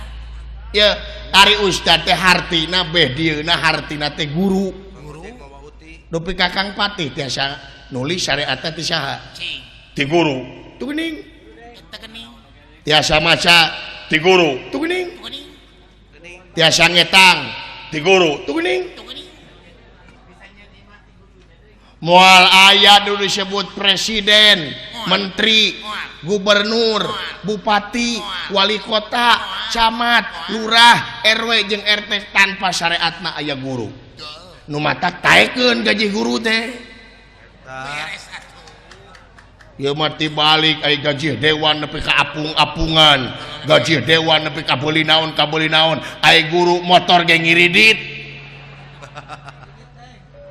Ya, ari ustad teh hartina beh dieuna hartina teh guru. Guru. Dupi Kakang Patih tiasa nulis syariatna ti saha? Ti guru. Tu geuning. Eta geuning. Tiasa maca ti guru. Tu geuning. Tiasa ngetang ti guru. Tu geuning. Moal aya dulu disebut presiden, menteri, gubernur, bupati, wali kota, camat, lurah, RW jeung RT tanpa syariatna aya guru. Nu matak taekeun gaji guru teh. Ieu mah tibalik ai gaji dewan nepi ka apung-apungan, gaji dewan nepi ka beuli naon ai guru motor ge ngiridit.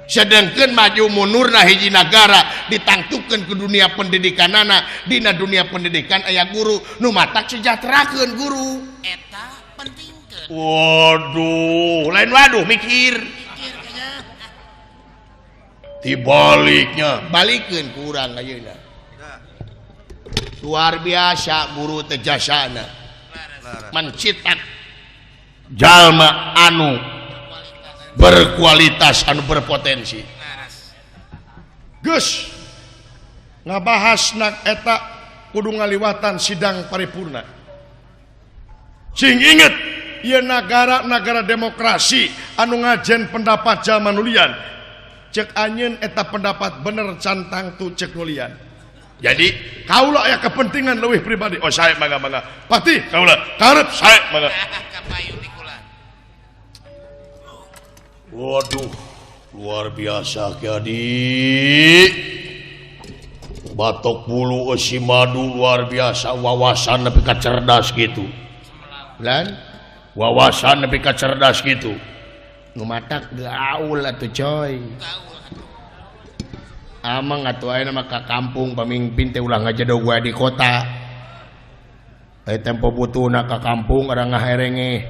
Sedangkan maju mundurna hiji nagara ditangtukeun ke dunia pendidikanana, dina dunia pendidikan aya guru nu matak sejahterakeun guru. Eta pentingkeun. Waduh, lain waduh mikir. Tibaliknya, balikeun ku urang ayeuna. Luar biasa guru teh jasana. Mencitak jalma anu berkualitas anu berpotensi. Geus ngabahas nak eta kudu ngaliwatan sidang paripurna. Sing inget ieu nagara-nagara demokrasi anu ngajen pendapat jalma nulian. Cek anjeun eta pendapat bener can tangtu cek nulian. Jadi kaula aya kepentingan leuwih pribadi. Oh sae mangga mangga. Pati kaula karep sae mangga. Waduh, luar biasa Ki Adi. Batok bulu eusi madu luar biasa wawasan nepi ka cerdas gitu. Lan wawasan nepi ka cerdas gitu. Nu matak gaul atuh coy. Amang atuh ayeuna mah ka kampung pamimpin teh ulah ngajedog wae di kota. Tempo butuhna ka kampung urang ngaherenge.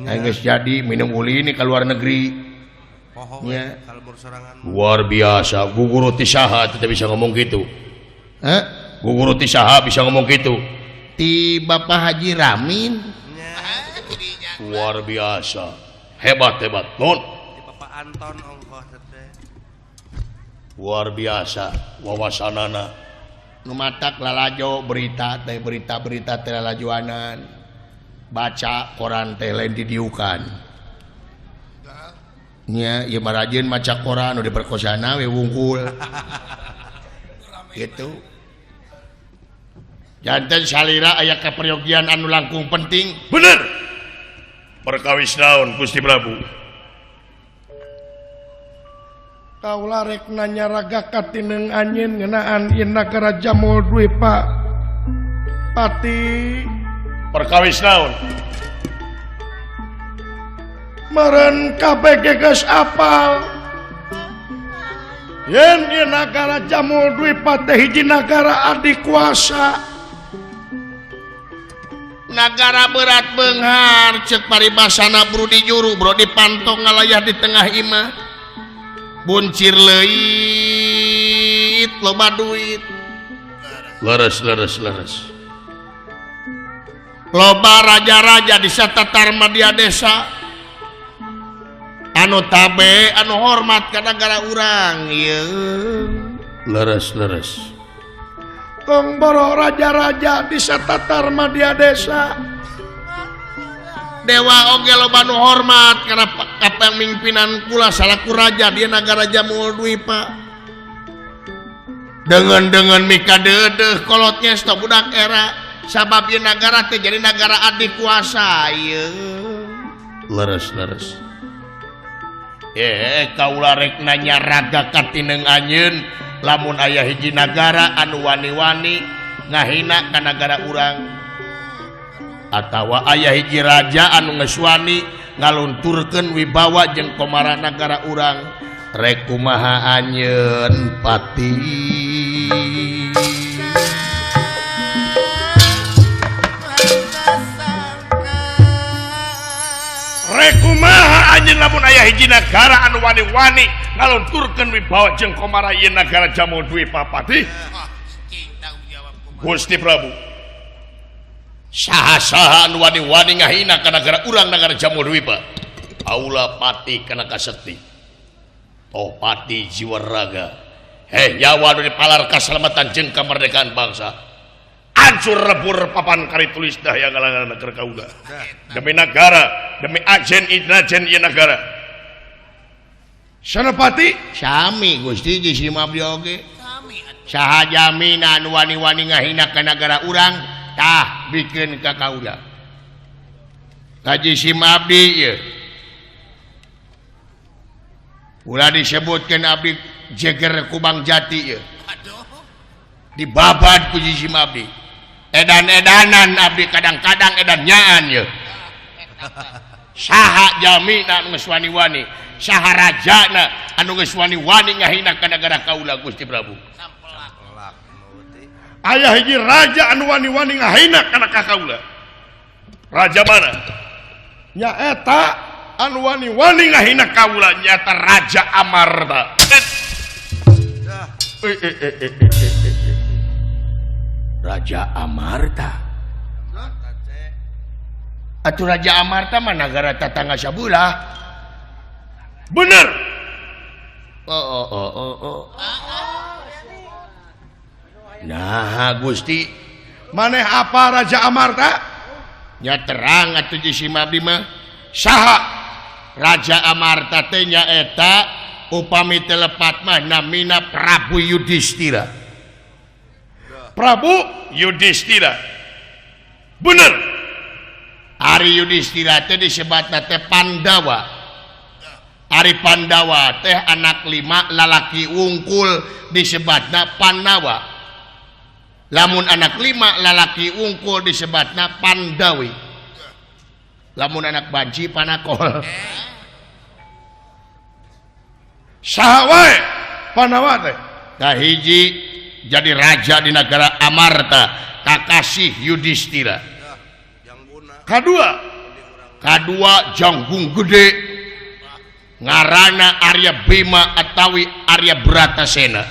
Aing geus jadi minum ulin ka luar negeri. Nya. Luar biasa guguru ti saha teh bisa ngomong gitu. Hah? Guguru ti saha bisa ngomong gitu? Ti Bapak Haji Ramin. Luar biasa. Hebat hebat. Nun. Ti Bapak Anton ongkoh teh. Luar biasa wawasanana. Nu matak lalajo berita teh berita-berita teh lalajoanan. Baca koran teh lain didiukan. Nya ieu mah rajin maca koran nu diperkosana we wungkul. Gitu. Janten salira aya kaperyogian anu langkung penting. Bener. Perkawis naon Gusti Prabu? Kaula rek nanya raga katineng anjeun ngeunaan ieu nagara Jamul Dwipa. Pati perkawis naon? Meureun kabeh geus apal. Yen ieu nagara Jamul Dwipa teh hiji nagara adikuasa. Nagara berat beunghar ceuk paribasana bro di juru bro dipantong ngalayah di tengah imah. Buncir leuit loba duit. Leres leres leres. Loba raja-raja di satatar madya desa. Anu tabe anu hormat ka nagara urang ieu. Leres leres. Tong boro raja-raja di satatar madya desa. Dewa oge loba nu hormat kana kapamimpinan kula salaku raja di nagara Jamul Dwipa. Dengan mika deudeuh kolot nyesto budak era sabab ieu nagara teh jadi nagara adikuasa ieu. Leres leres. Kaula rek nanya raga katineng anjeun lamun aya hiji nagara anu wani-wani ngahina ka nagara urang atawa aya hiji raja anu geus wani ngalunturkeun wibawa jeung komara nagara urang rek kumaha anjeun pati. Rek kumaha anjeun lamun aya hiji nagara anu wani-wani ngalunturkeun wibawa jeung komara ieu nagara Jamul Dwipa Pati. Gusti Prabu saha-saha anu wani-wani ngahina ka nagara urang nagara Jamul Dwipa aula pati kana kasekti toh pati jiwa raga heh nyawa anu dipalar kasalamatan jeung kamerdekaan bangsa hancur lebur papan kari tulis dah yang ngalangan negara kaula demi nagara demi ajen inajen ieu nagara. Senopati sami Gusti jeung abdi oge saha jaminan wani-wani ngahina ka nagara urang tah bikeun ka kaula kaji sim abdi ieu ulah disebutkeun abdi jeger Kubang Jati ieu dibabad ku jisim abdi edan-edanan abdi kadang-kadang edan nyaan ieu saha jamina anu geus wani-wani saha rajana anu geus wani-wani ngahina ka nagara kaula Gusti Prabu. Aya hiji raja anu wani-wani ngahina kana ka kaula. Raja mana? Nyaeta anu wani-wani ngahina kaula nyaeta Raja Amarta. Raja Amarta. Atuh Raja Amarta mah nagara tatangga sabelah. Bener. Oh. Nah, Gusti, maneh apa Raja Amarta? Nya terang atuh jisim abdi mah. Saha Raja Amarta teh nyaeta upami teu lepat mah namina Prabu Yudhistira. Prabu Yudhistira. Bener. Ari Yudhistira teh disebatna teh Pandawa. Ari Pandawa teh anak 5 lalaki wungkul disebatna Pandawa. Lamun anak 5 lalaki wungkul disebatna Pandawi. Lamun anak banci Panakol. Saha wae Pandawa teh? Kahiji jadi raja di negara Amarta, Kakasih Yudhistira. Kadua janggung gede ngarana Arya Bima atawi Arya Bratasena.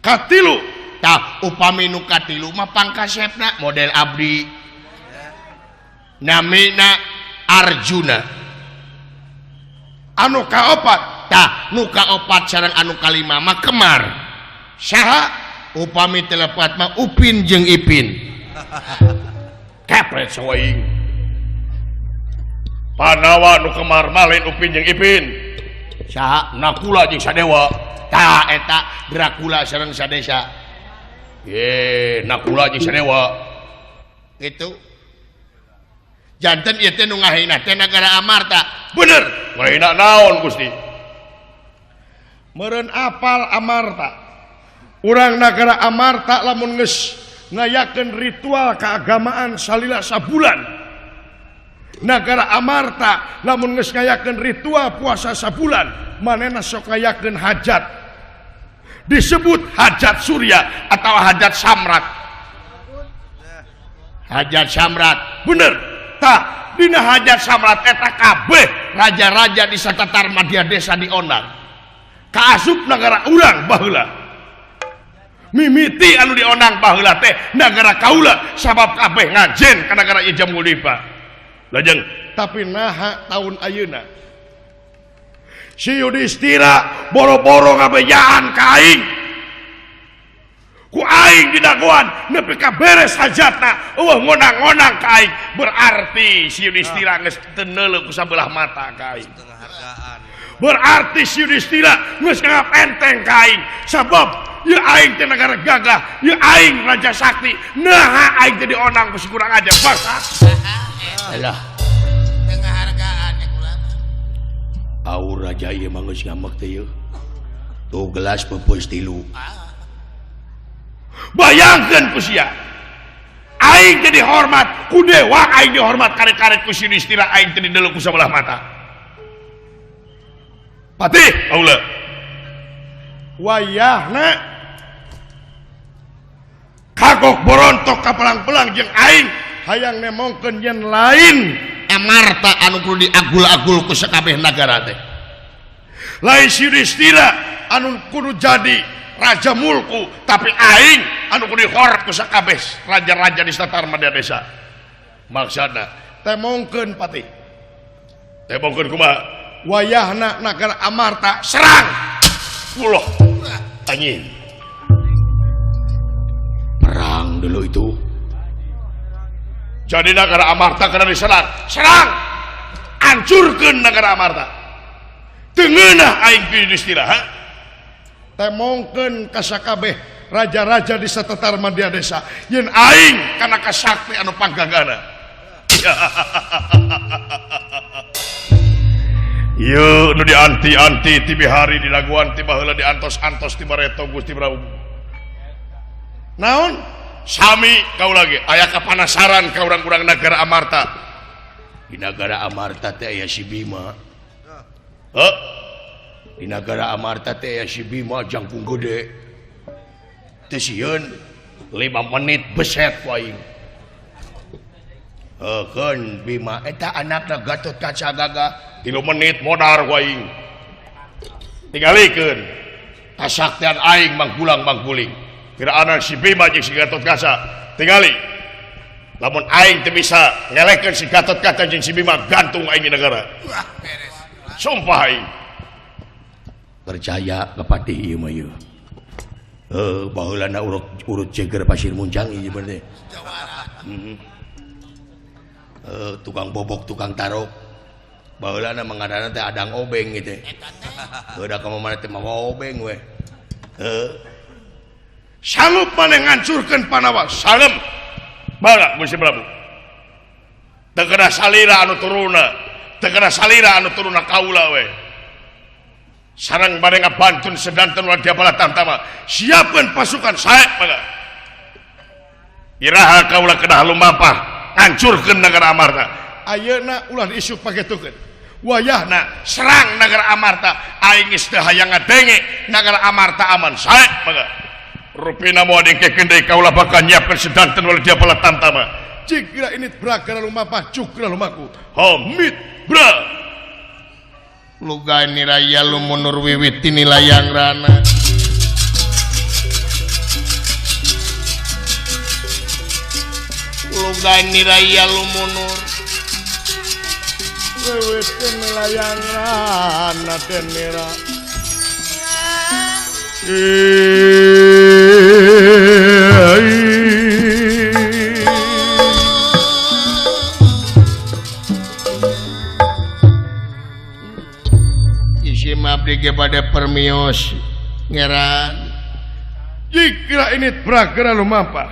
Katilu tah upami nu katilu mah pangkasepna model abdi namina Arjuna. Anu kaopat tah nu kaopat sareng anu kalima mah kemar. Saha upami telepat mah Upin jeung Ipin. Kepret sawaing. Pandawa nu kemar mah lain Upin jeung Ipin. Saha? Nakula jeung Sadewa. Tah eta Dracula sareng Sadesa. Ye, Nakula jeung Sadewa. Gitu. Janten ieu teh nu ngahina teh nagara Amarta. Bener. Ngahina naon Gusti? Meureun apal Amarta. Urang nagara Amarta lamun geus ngayakeun ritual keagamaan salila sabulan. Nagara Amarta lamun geus ngayakeun ritual puasa sabulan, manehna sok ngayakeun hajat. Disebut hajat surya atau hajat samrat. Hajat samrat. Bener. Tah, dina hajat samrat eta kabeh raja-raja di satatar madya desa diondang. Kaasup nagara urang baheula. Mimiti anu diondang baheula teh nagara kaula sabab kabeh ngajen ka nagara ieu Jambudipa. Lajeng tapi naha taun ayeuna si Yudhistira boro-boro ngabejaan ka aing. Ku aing didagoan nepi ka beres hajatna eueuh ngonang-ngonang ka aing. Berarti si Yudhistira geus teu neuleuh ku sabelah mata ka aing. Berarti si Yudhistira geus nganggap enteng ka aing sabab ya aing teh nagara gagah, ya aing raja sakti. Naha aing teh diondang ku si kurang ajar bangsa. Alah. Penghargaan ya kula. Aur raja ieu mah geus ngamek teh ieu. Tuh gelas peupeus 3. Bayangkeun ku sia. Aing teh dihormat ku dewa, aing dihormat karek-karek ku si Yudhistira, aing teh dideleu ku sabelah mata. Patih kaula. Wayahna kagok borontok ka pelang-pelang jeung aing hayang nemongkeun yen lain Amarta anu kudu diagul-agul ku sakabeh nagara teh. Lain si Yudhistira anu kudu jadi raja mulku, tapi aing anu kudu dihormat ku sakabeh raja-raja di satar madya desa. Maksudna temongkeun patih. Temongkeun kumaha? Wayahna nagara Amarta serang. Uloh, anjing. Perang dulu itu. Jadi nagara Amarta kena diserang. Serang. Hancurkeun nagara Amarta. Teu ngeunah aing ku Yudhistira, ha? Temongkeun ka sakabeh raja-raja di satetar madya desa. Yen aing kana kasakti anu panggagana. Ieu nu dianti-anti ti bihari dilaguan ti baheula diantos-antos ti bareto Gusti Prabu. Naon? Sami kau lagi aya kapanasaran ka urang-urang nagara Amarta. Di nagara Amarta teh aya si Bima. Heuh. Di nagara Amarta teh aya si Bima jangkung gede. Teu sieun 5 menit beset ku aing. Heukeun Bima eta anakna Gatot Kaca gagah. 3 menit modar ku aing. Tingalikeun kasaktian aing manggulang mangguling. Kiraan si Bima jeung si Gatot Kaca tingali. Lamun aing teu bisa ngelekeun si Gatot Kaca jeung si Bima gantung aing di negara. Wah, beres. Sumpah aing. Percaya ka patih ieu mah ieu. Heuh, baheulana urut jeger pasir muncang ieu bener. Heeh. Tukang bobok, tukang tarok. Baheulana mangadana teh adang obeng gitu. Heuh, da ka mana teh mawa obeng we. Heuh. Sanggup maneh ngancurkeun Pandawa? Salem. Baga Gusti Prabu. Teu kedah salira anu turuna, teu kedah salira anu turuna kaula we. Sareng bade ngabantun sedanten wadyabala tamtama. Siapkeun pasukan sae baga. Iraha kaula kedah lumampah ngancurkeun nagara Amarta. Ayeuna ulah diisuk pagetukeun. Wayahna serang nagara Amarta, aing geus teu hayang ngadenge nagara Amarta aman sae baga. Rupina moal dingkekeun deui kaula bakal nyiapkeun sedanten wadyabala tamtama. Jika ini bragara lumampah jugra lumaku. Hamid bra. Lugani raya lumunur wiwit tinilayang rana. Lugani raya lumunur wiwit tinilayang rana denira. Abdi ge bade permios ngeran. Jika ini bragara lumampah.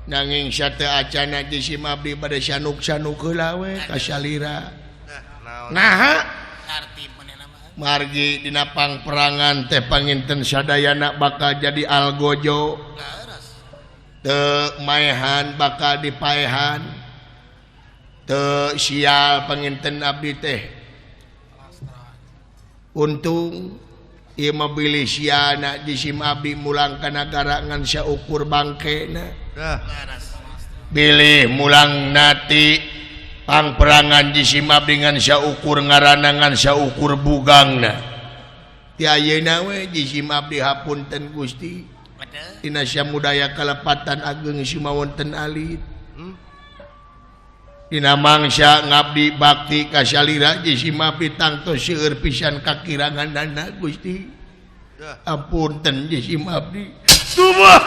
Nanging sate acana jisim abdi bade sanuk-sanuk heula we ka salira. Naha margi dina pangperangan teh panginten sadayana bakal jadi algojo. Teu maehan bakal dipaehan. Teu sial panginten abdi teh. Untung ieu mah bilih siana jisim abdi mulang ka nagara ngan saukur bangkena. Bilih mulang nati pangperangan jisim abdi ngan saukur ngaranna ngan saukur bugangna. Ti ayeuna we jisim abdi hapunten Gusti. Dina samudaya kalepatan ageng sumawonten alit. Dina mangsa ngabdi bakti ka salira jisim abdi tangtos seueur pisan kakiranganana Gusti. Apunten jisim abdi. Tubuh.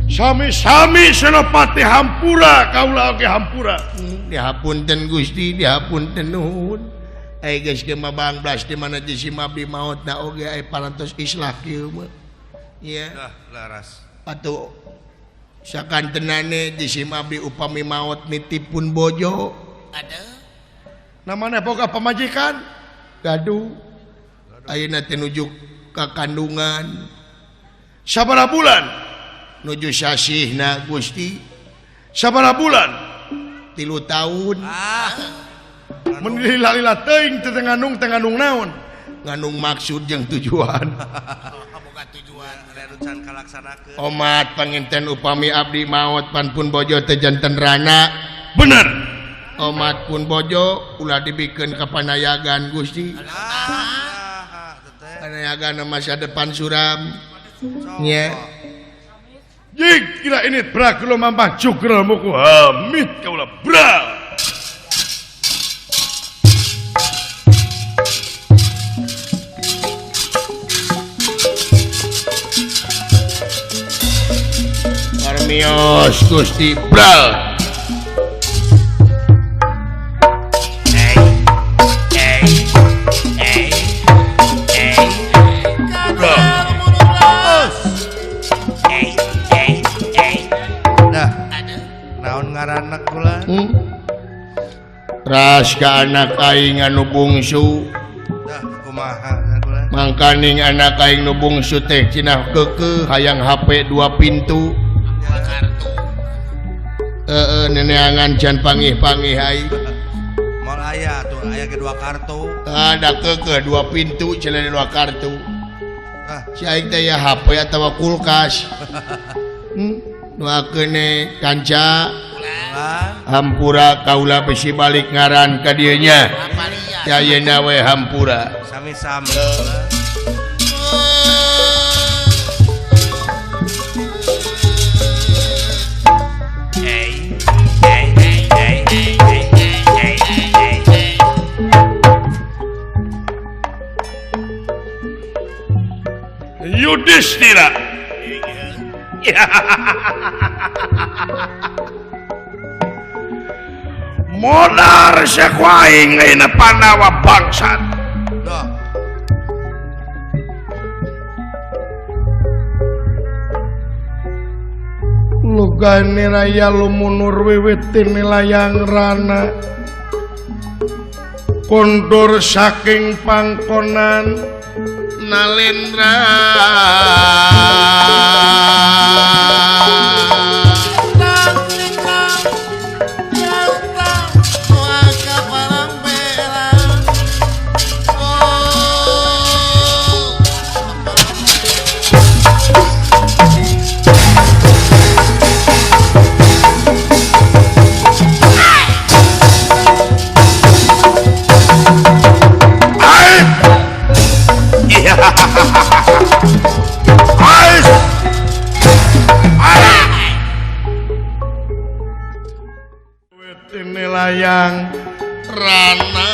Sami-sami Senopati hampura kaula oge hampura. Dihapunten Gusti, dihapunten nuhun. Ai geus ge mah bangblas di mana jisim abdi maotna oge ai parantos islah kieu mah. Ieu. Laras. Atuh sakantenane jisim abdi upami maot nitipun bojo. Aduh. Namana boga pamajikan? Gaduh. Ayeuna teh nuju ka kandungan. Sabaraha bulan? Nuju sasihna Gusti. Sabaraha bulan? 3 tahun. Ah. Mun lila-lila teuing teh ngandung teh ngandung naon? Ngandung maksud jeung tujuan. Omat panginten upami abdi maot pan pun bojo teh janten rana. Bener. Omat pun bojo ulah dibikeun ka panayagan Gusti. Panayagan masa depan suram. Nya. Jik kira ini bragelo mampah jugrel muku hamid kaula bra. Mios Gusti Bral. Dah. Naon ngaranna kula? Ras ka anak aing anu bungsu. Dah kumaha kula? Mangkaning anak aing nu bungsu teh cenah keukeuh hayang HP 2 pintu. Neneangan can pangih-pangih aing. Moal aya tuh, aya ge 2 kartu. Ada keukeuh 2 pintu cenah 2 kartu. Ah. Si aing teh ya HP atawa kulkas. Doakeun kanca. Hampura kaula besi balik ngaran ka dieu nya. Ya ayeuna we hampura. Sami-sami. Yudhistira. Modar saku aing ayeuna Pandawa bangsat. Gugane raya lumunur wiwitine layang rana kondur saking pangkonan Nalendra. Layang rana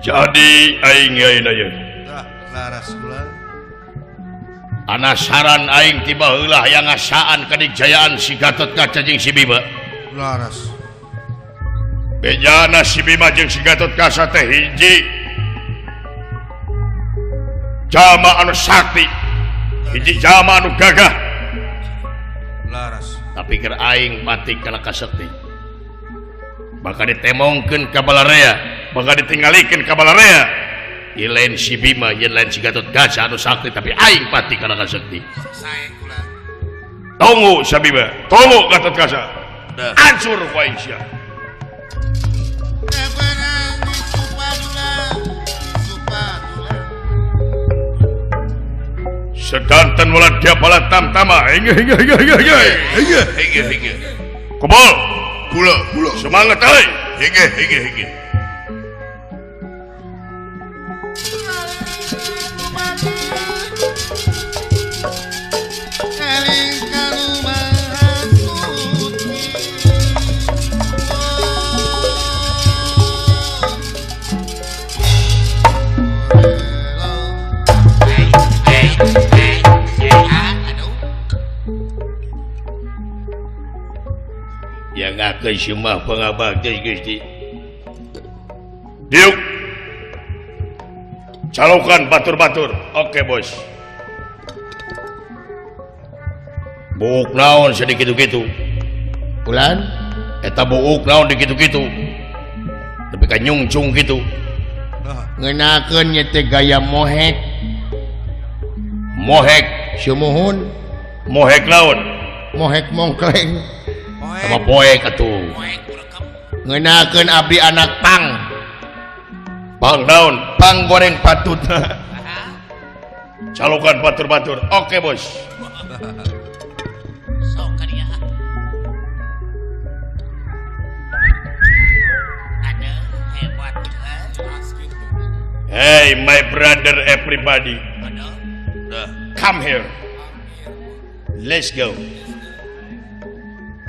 Jadi aing anasaran aing tiba heula hayang ngasaan kadijayaan si Gatotkaca jeung si Bima. Laras. Bejana si Bima jeung si Gatotkaca teh hiji. Jama anu sakti, hiji jama anu gagah. Laras. Tapi keur aing mati kana kasekti. Bakal ditemongkeun ka balarea, bakal ditinggalikeun ka balarea. Ieu lain si Bima, ieu lain si Gatotkaca anu sakti, tapi aing pati kana kasekti. Tunggu si Bima, tunggu Gatotkaca. Hancur ku aing sia. Sedanten ulah dia bala tamtama. Hingga hingga hingga hingga hingga hingga hingga hingga. Kebol. Gula, gula. Semangat euy. Hingga hingga hingga. Ya ngakeun semah pangabakti Gusti. Diuk. Calokan batur-batur. Oke, bos. Buuk naon sedikit gitu. Bulan eta buuk naon dikitu-kitu. Nepi ka nyungcung kitu. Ngeunakeun nya teh gaya mohek. Mohek sumuhun. Mohek naon? Mohek mongkleng. Sama poek atuh. Ngeunakeun abdi anak pang. Pang naon? Pang goreng patut. Calokan batur-batur. Oke, bos. Hey, my brother everybody. Come here. Let's go.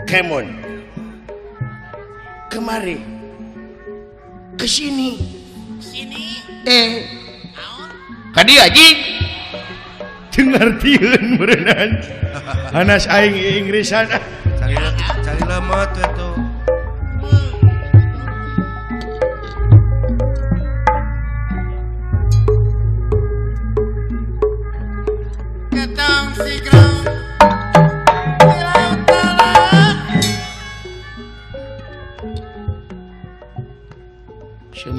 Come on. Kemari. Ke sini. Sini. Ka dieu anjing. Teu ngartieun meureunnan. Anas aing Inggrisan. Cari lemot atuh.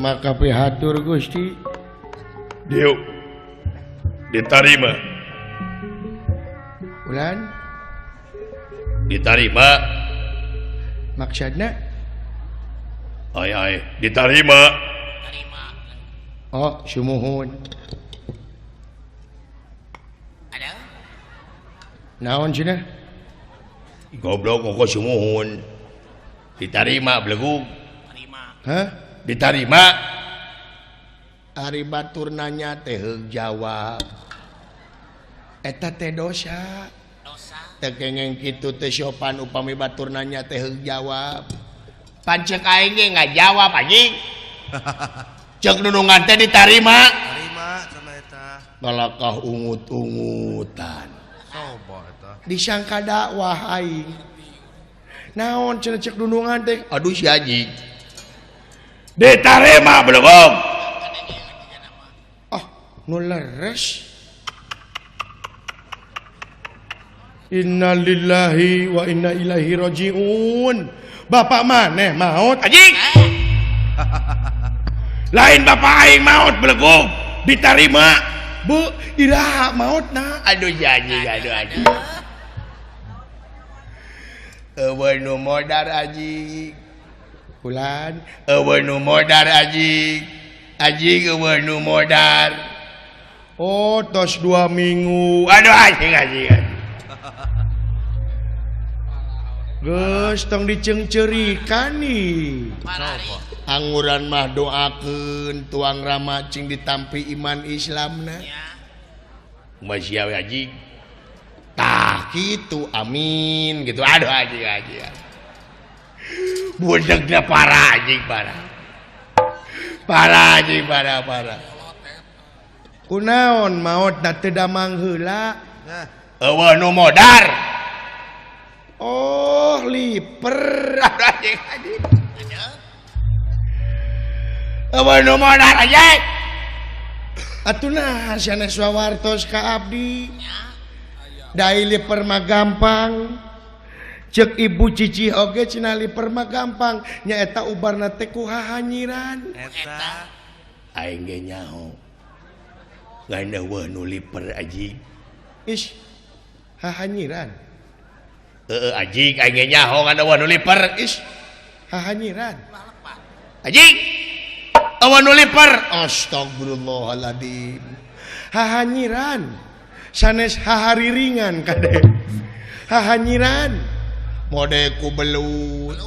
Maka pihatur Gusti. Diuk ditarima. Ulan ditarima. Maksudna? Ai ai ditarima. Oh, sumuhun. Ada? Naon cenah? Goblok kok sumuhun. Ditarima belegug. Hah? Ditarima. Ari batur nanya teh heug jawab. Eta teh dosa. Dosa. Teu kengeng kitu teh sopan upami batur nanya teh heug jawab. Pancek aing ge ngajawab anjing. Cek nunungan teh ditarima. Tarima cenah eta. Balakah ungut-ungutan. Coba eta. Disangka dakwah aing. Naon cenah cek nunungan teh? Aduh si anjing. Ditarima belegog. Ah, nu leres. Innalillahi wa inna ilaihi rajiun. Bapak maneh maot anjing. Lain bapak aing maot belegog. Ditarima. Bu, iraha maotna. Aduh si anjing, aduh anjing. Eueuh nu modar anjing. Kulan eueuh nu modar anjing. Anjing eueuh nu modar. Oh, tos 2 minggu. Aduh anjing anjing. Geus tong diceungceurikan nih. Anguran mah doakeun tuang rama cing ditampi iman Islamna. Masih we anjing. Tah kitu amin gitu. Aduh anjing anjing. Budegna parah anjing parah. Parah anjing parah parah. Kunaon maotna teu damang heula? Eueuh nu modar. Oh, liper. Anjing anjing. Eueuh nu modar anjing. Atuh nah sanes wawartos ka abdi. Dai liper mah gampang. Cek ibu cici oge cenah liper mah gampang. Nyaeta ubarna teh ku hahanyiran. Eta. Aing ge nyaho. Ngan eueuh nu liper anjing. Ish. Hahanyiran. Heeh anjing aing ge nyaho ngan eueuh nu liper. Ish. Hahanyiran. Anjing. Eueuh nu liper. Astagfirullahaladzim. Hahanyiran. Sanes hahariringan kade. Hahanyiran. Mode ku belut,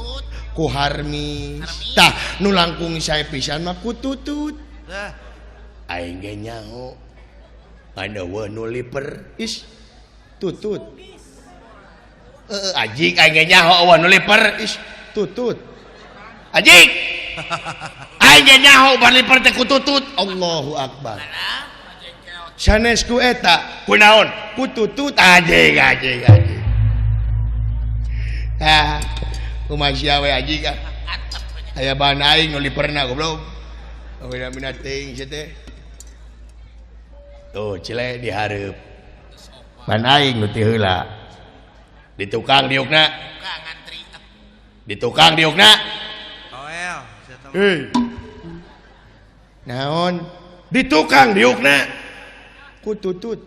ku harmis. Tah nu langkung sae pisan mah ku tutut. Aing ge nyaho. Ngan eueuh nu liper. Ish. Tutut. Heeh anjing aing ge nyaho eueuh nu liper. Ish. Tutut. Anjing. Aing ge nyaho bar liper teh ku tutut. Allahu akbar. Sanes ku eta ku naon? Ku tutut anjing anjing anjing. Ah, kumaha sia we anjing ah. Aya bahan aing nu liperna goblok. Beda-beda teuing sia teh. Tuh cile dihareup. Ban aing nu ti heula. Di tukang diukna. Di tukang diukna. Toel sia teh. Hei. Naon? Di tukang diukna. Ku tutut.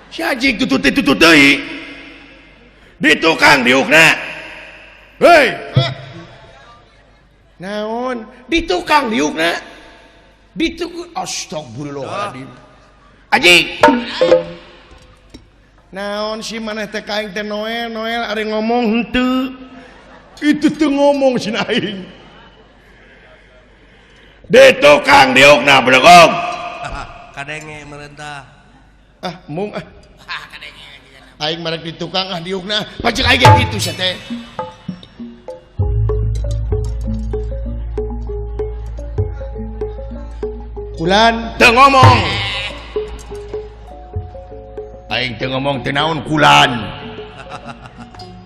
Si anjing tutut teh tutut deui. Di tukang diukna. Hei. Naon? Di tukang diukna. Di tukang astagfirullahaladzim. Anjing. Naon si maneh teh ka aing teh Noel, Noel ari ngomong henteu. Itu teu ngomong si aing. Di tukang diukna belegog. Kadenge merentah. Ah, mung ah. Aing marek di tukang ah diukna. Pacek aing ge kitu sia teh. Kulan teu ngomong. Aing teu ngomong teu naon kulan.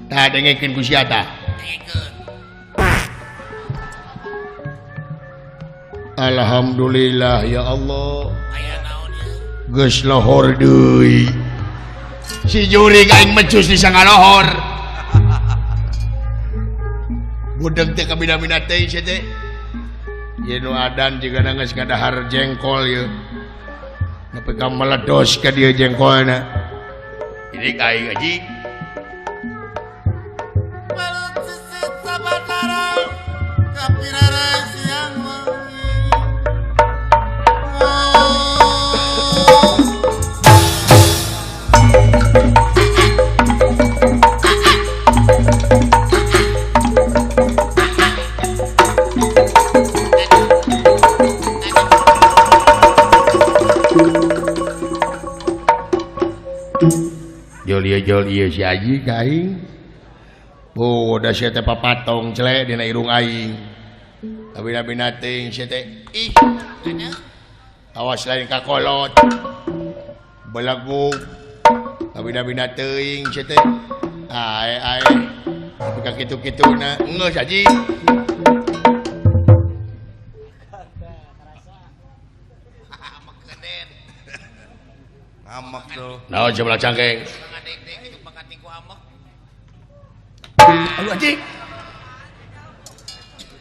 Tah dengekeun ku sia tah. Alhamdulillah ya Allah. Geus lohor deui. Si jurig aing mecus di sangalohor. Budeg teh kabina-bina teh sia teh. Ieu nu adan jiga geus ngadahar jengkol ieu. Nepi ka meledos ka dieu jengkolna. Ini aing aji. Balut sisit sabatara kapirara siang wengi. Jol ieu si Aji ka aing. Oh, da sia teh papatong cele dina irung aing. Kabina-bina teuing sia teh. Ih, awas lain ka kolot. Belegug. Kabina-bina teuing sia teh. Ae ae. Tapi ka kitu-kituna geus Aji. Amak tuh. Naon sebelah cangkeng? Aduh anjing.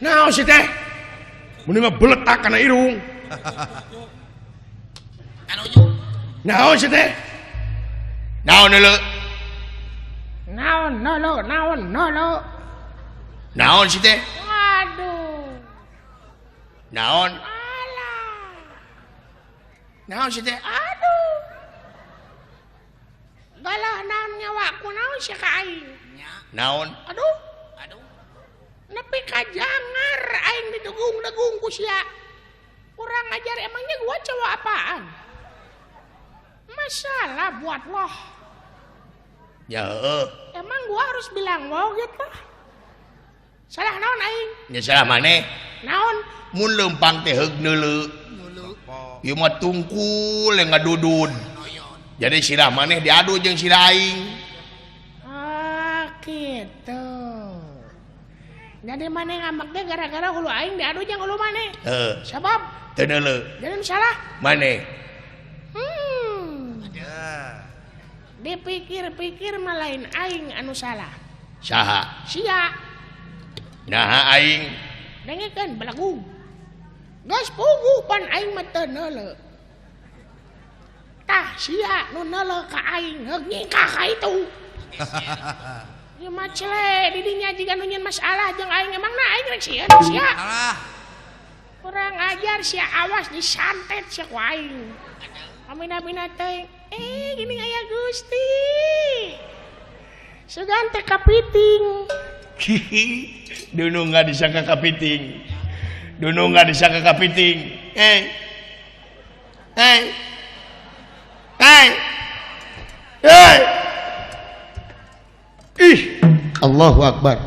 Naon sih teh? Mun mah beletak kana irung. Naon sih teh? Naon deuleu? Naon nolo, naon nolo. Naon sih teh? Waduh. Naon? Alah. Naon sih teh? Aduh. Galah naon nyawaku naon sih ka aing? Naon? Aduh. Aduh. Nepi ka jangar aing didegung-degung ku sia. Kurang ajar, emangnya gua cowok apaan? Masalah buat loh. Ya heeh. Emang gua harus bilang wow gitu? Salah naon aing? Nya salah maneh. Naon? Mun leumpang teh heug neuleu. Ieu mah tungkul yang ngadudud. Jadi sirah maneh diadu jeung sirah aing. Gitu. Jadi maneh ngambek teh gara-gara hulu aing diadu jeung hulu maneh. Heeh. Sabab teu neuleu. Jadi salah maneh. Dipikir-pikir mah lain aing anu salah. Saha? Sia. Naha aing? Dengekeun belagu. Geus puguh pan aing mah teu neuleu. Tah sia nu neuleu ka aing heug nyingkah ka itu. Ieu mah cele di dinya jiga nu nyeun masalah jeung aing, emangna aing rek sieun sia. Alah. Kurang ajar sia, awas disantet sia ku aing. Amina-bina teuing. Gini aya Gusti. Sugan teh kapiting. Dunu nggak disangka kapiting. Dunu nggak disangka kapiting. Eh. Eh. Eh. Eh. Ih, Allahu Akbar.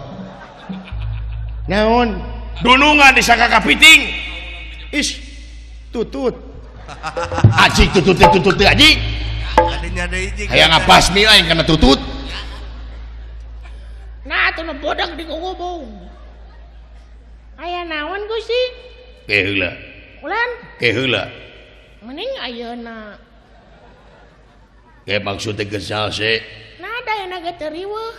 Naon? Dunungan disangka kapiting. Ih, tutut. Aji tutut tutut aji. Tadinya deui jeung. Hayang ngapasmi aing kana tutut. Nah, atuh nu bodag di gugubung. Aya naon Gusti? Ke heula. Ulan? Ke heula. Mending ayeuna. Ke maksud teh gesal se. Nah, da teu riweuh.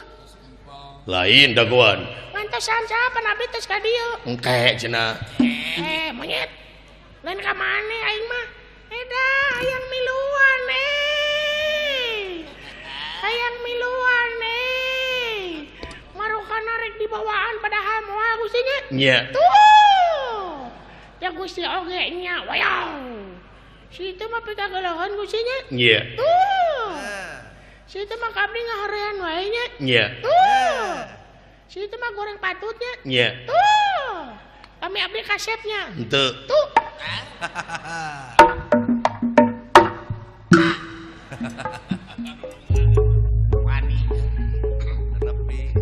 Lain dagoan. Ngantosan siapa nabi tos ka dieu? Engke cenah. Monyet. Lain ka maneh aing mah. Eda hayang miluan Hayang miluan Marukana rek dibawaan padahal moal Gusti nya. Nya. Tuh. Ya Gusti oge nya wayau. Si itu mah pikageuleun Gusti nya. Nya. Tuh. Si itu mah kabdi ngahorean wae nya. Nya. Tuh. Si itu mah goreng patutnya. Nya. Tuh. Kami abdi kasepnya. Henteu. Tuh. Wani. Nepi.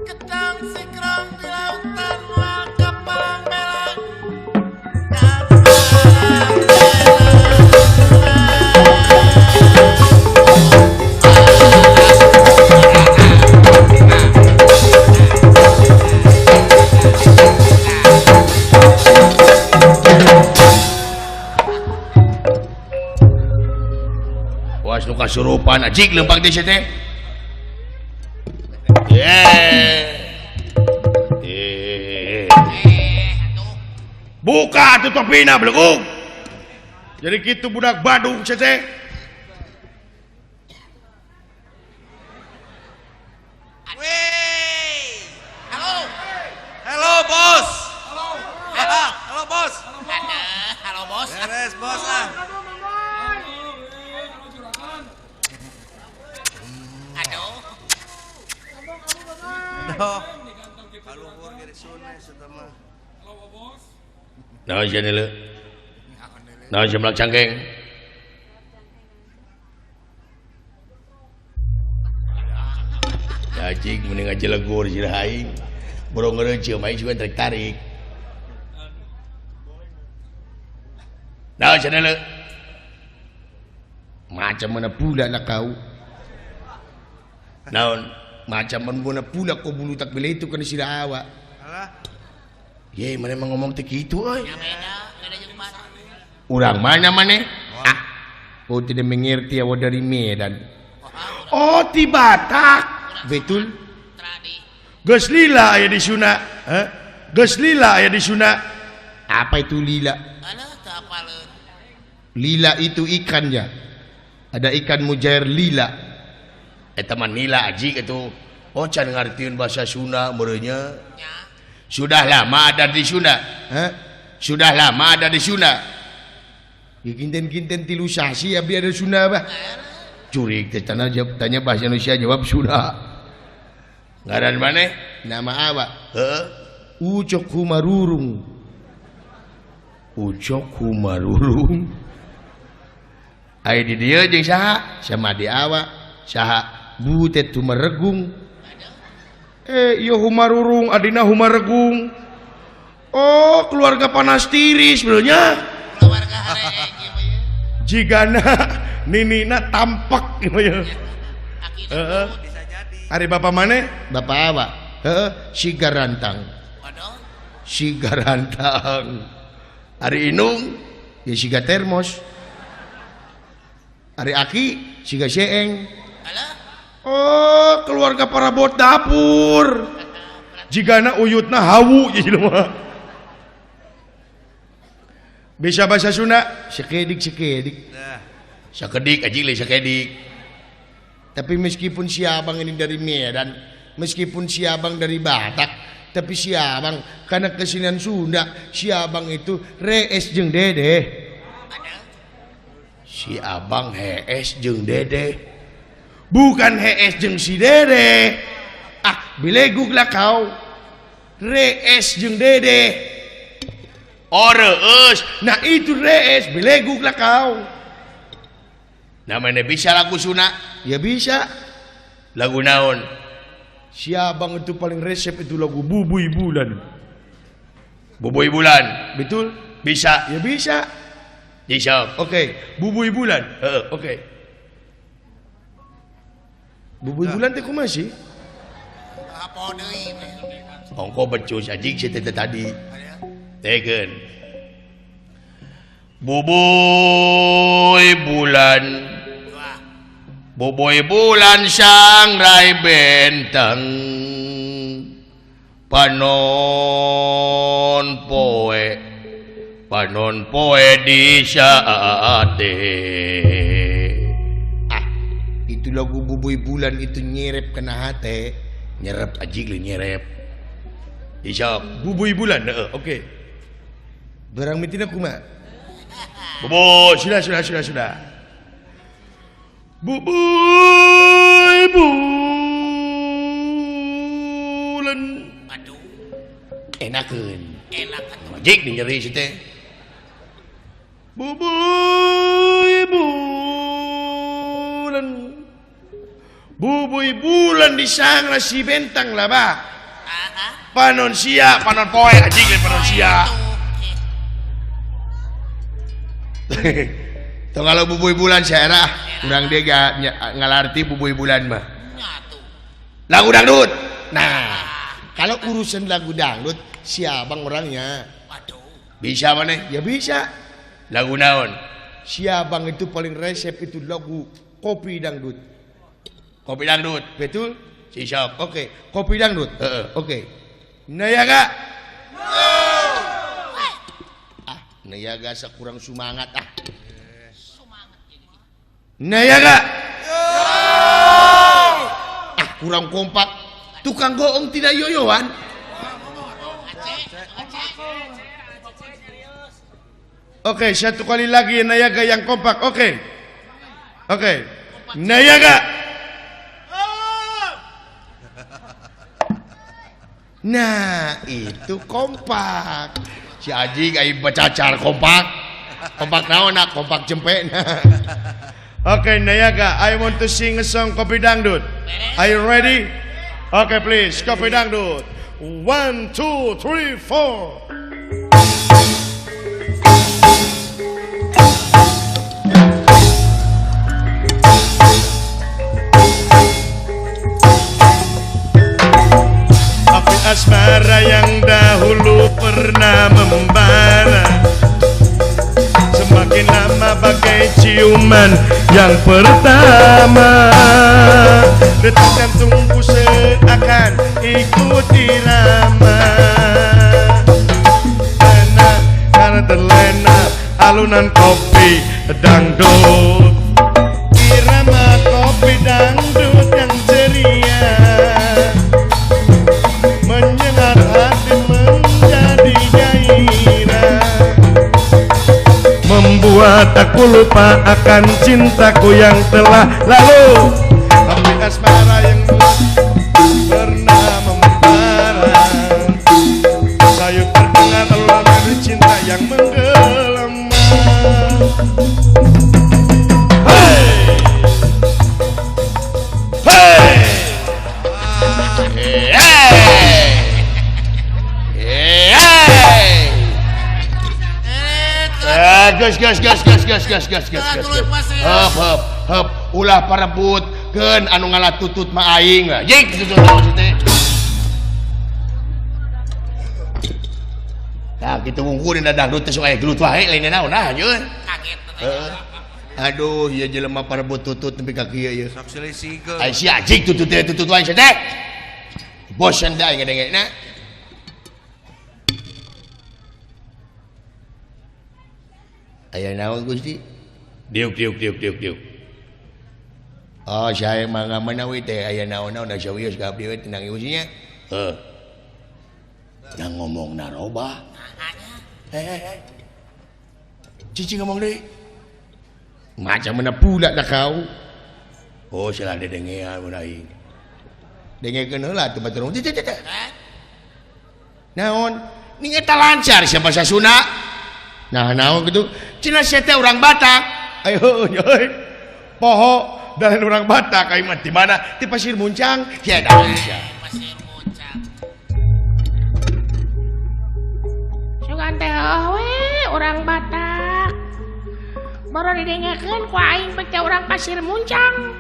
Ketang sikrang di lautan moal kapalang bela. Kasurupan ajik lempang teh teh. Buka tuh topina belum. Jadi gitu budak Badung cece. Wey. Halo. Halo bos. Halo. Halo bos. Halo bos. Beres bos ah. Aduh. Aduh. Kaluhur gede sunai satama. Halo bos. Naon sia deuleu? Naon sia melak cangkeng? Cacing mending ngajelegur sirah aing. Borong ngereuceum aing sugan tarik-tarik. Naon sia deuleu? Macam mana pula lah kau? Naon? Macam mana pula kau bulu tak bela itu kana sirah awak? Alah. Ye, mana emang ngomong teh kitu euy. Urang mana maneh? Ah, kau tidak mengerti awak dari Medan. Oh, ti Batak. Betul. Geus lila aya di Sunda. Heh? Geus lila aya di Sunda. Apa itu lila? Lila itu ikannya. Ada ikan mujair lila. Eta mah nila aji kitu. Oh, can ngartieun bahasa Sunda meureunnya. Sudah lama ada di Sunda. Hah? Sudah lama ada di Sunda. Ya kinten-kinten tilu sasi abdi ada Sunda bah. Curik teh tanya tanya bahasa Indonesia jawab Sunda. Ngaran maneh? Nama awak? Heeh. Ucok Humarurung. Ucok Humarurung. Aya di dieu jeung saha? Sama di awak. Saha? Butet Humaregung. Iya Humarurung, adina Humaregung. Oh, keluarga panas tiris sebenarnya. Keluarga jigana ninina tampak gitu ya. Heeh. Ari bapak mana? Bapak awak. Heeh, siga rantang. Siga rantang. Ari inung ya siga termos. Ari aki siga seeng. Oh, keluarga parabot dapur. Jigana uyutna hawu jadi mah. Bisa bahasa Sunda? Sekedik sekedik. Sakedik aja le sakedik. Tapi meskipun si abang ini dari Medan, meskipun si abang dari Batak, tapi si abang karena kesenian Sunda, si abang itu rees jeung dede. Si abang hees jeung dede. Bukan hees jeung si dede. Ah, belegug lah kau. Rees jeung dede. Oh, rees. Nah itu rees, belegug lah kau. Namanya bisa lagu Sunda? Ya bisa. Lagu naon? Si abang itu paling resep itu lagu Bubuy Bulan. Bubuy Bulan. Betul? Bisa. Ya bisa. Bisa. Oke, Bubuy Bulan. Oke. Bubuy Bulan teh kumaha sih? Ongko becus anjing si teh tadi. Tekeun. Bubuy bulan. Bubuy bulan sangrai benteng. Panon poe. Panon poe di saate. Itu lagu Bubuy Bulan itu nyerep kena hate. Nyerep aji lu nyerep. Isok Bubuy Bulan, heeh, oke. Barang mitina kumaha? Bubuy, sudah. Bubuy Bulan. Aduh. Enakeun. Enak atuh. Jik nyeri si teh. Bubuy Bulan. Bubuy bulan disangra si bentang lah bah. Panon sia, panon poe anjing lain panon sia. Tong kalau bubuy bulan saerah, urang dia gak ngalarti bubuy bulan mah. Lagu dangdut. Nah, kalau urusan lagu dangdut si abang orangnya. Bisa mana? Ya bisa. Lagu naon? Si abang itu paling resep itu lagu kopi dangdut. Kopi dangdut. Betul? Cisok, oke. Kopi dangdut. Heeh, oke. Nayaga. Ah, nayaga sakurang semangat ah. Nayaga. Ah, kurang kompak. Tukang goong tidak yoyoan. Oke, satu kali lagi nayaga yang kompak. Oke. Oke. Nayaga. Nah, itu kompak. Si Aji aing bacacar kompak. Kompak naon nak? Kompak jempe. Oke, Nayaga, I want to sing a song Kopi Dangdut. Are you ready? Okay, please, Kopi Dangdut. 1, 2, 3, 4. Api asmara yang dahulu pernah membara, semakin lama bagai ciuman yang pertama. Detak jantungku seakan ikut irama. Enak karena terlena alunan kopi dangdut. Irama kopi dangdut yang ceria menyengat hati menjadi gairah, membuat aku lupa akan cintaku yang telah lalu. Api asmara yang pernah membara, sayup terdengar alunan cinta yang menggelema. Hey, hey, hey, hey. Gas gas gas gas gas gas gas gas gas. Hep hep hep ulah parebutkeun anu ngalah tutut mah aing lah. Jik tutut naon sih teh. Tah kitu wungkul dina dangdut teh sok aya gelut wae lain naon ah anjeun. Kaget. Aduh ieu jelema parebut tutut nepi ka kieu ieu. Sok silih-sigeun. Ai si ajik tutut teh tutut wae sia teh. Bosen teh aing ngadengena. Aya naon Gusti? Diuk diuk diuk diuk diuk. Oh, saya mangga manawi teh aya naon-naon da sawios ka abdi we tenang ieu nya. Heuh. Da ngomong narobah. Eh. Cici ngomong deui. Macam mana pula dah kau? Oh, salah dedengean mun aing. Dengekeun heula atuh batur. Naon? Ning eta lancar sia basa Sunda. Nah, naon gitu? Cina sia teh urang Batak. Ayo, euy. Poho da lain urang Batak aing mah di mana? Di Pasir Muncang. Sia da sia. Pasir Muncang. Sugan teh we urang Batak. Baru didengekeun ku aing teh urang Pasir Muncang.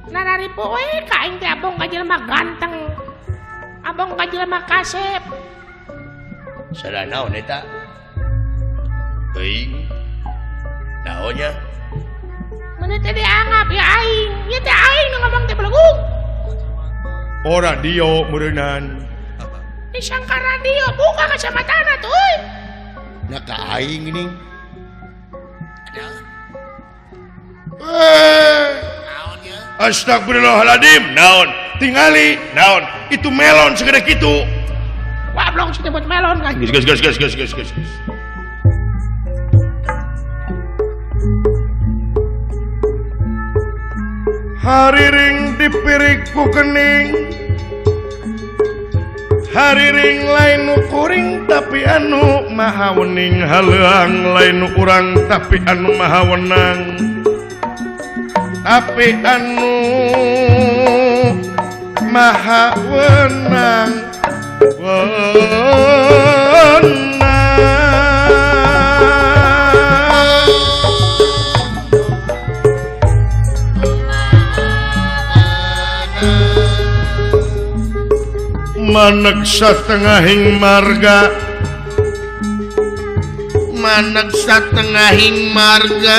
Nararipu we ka aing teh abong ka jelema ganteng. Abong ka jelema kasep. Salah naon eta? Teuing. Naonnya? Mun teh dianggap ya aing. Ieu teh aing nu ngomong teh belegung. Oh, radio meureunnan. Disangka radio buka kacamatana tuh euy. Nah ka aing geuning. Naon ieu? Astagfirullahaladzim, naon? Tingali, naon? Itu melon segede kitu. Wablong sih buat melon kan. Geus geus geus geus geus geus. Hariring dipirikku kening, hariring lain nu kuring tapi anu maha wening, haleuang lain nu urang tapi anu maha wenang, tapi anu maha wenang, wenang. Manek satengahing marga, manek satengahing marga,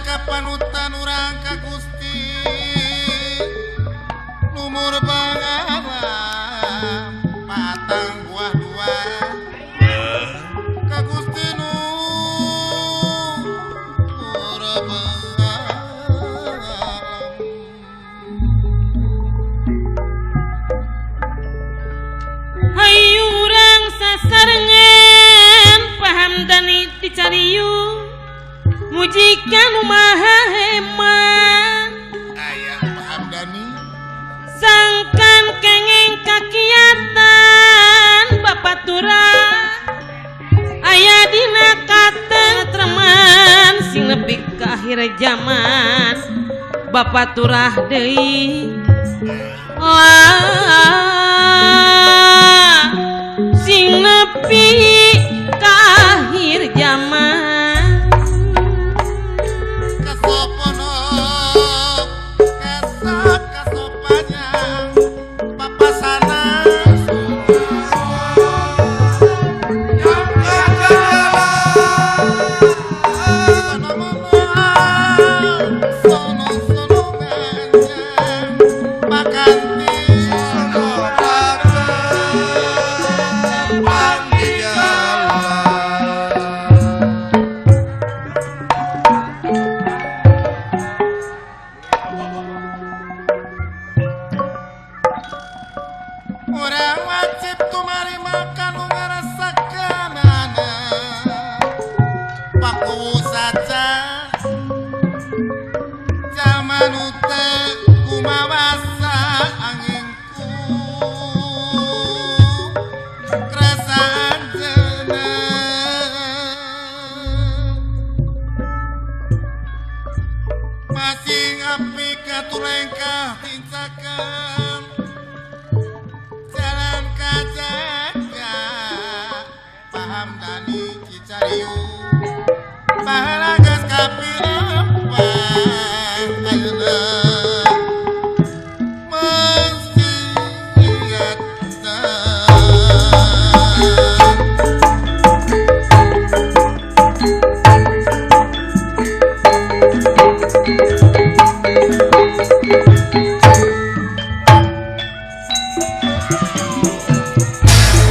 Kapanutan urang ka Gusti Lumur bangalam patang buah dua ka Gusti Nur bangalam. Hayu urang sasarengan paham dani dicariu mujikan maha hemat aya paham dani sangkan kengeng kakiatan bapatura aya dina katentreman sing nepi ka akhir zaman bapaturah deui lah sing nepi ka akhir zaman.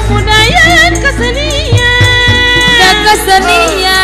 Budaya kesenian, kesenian.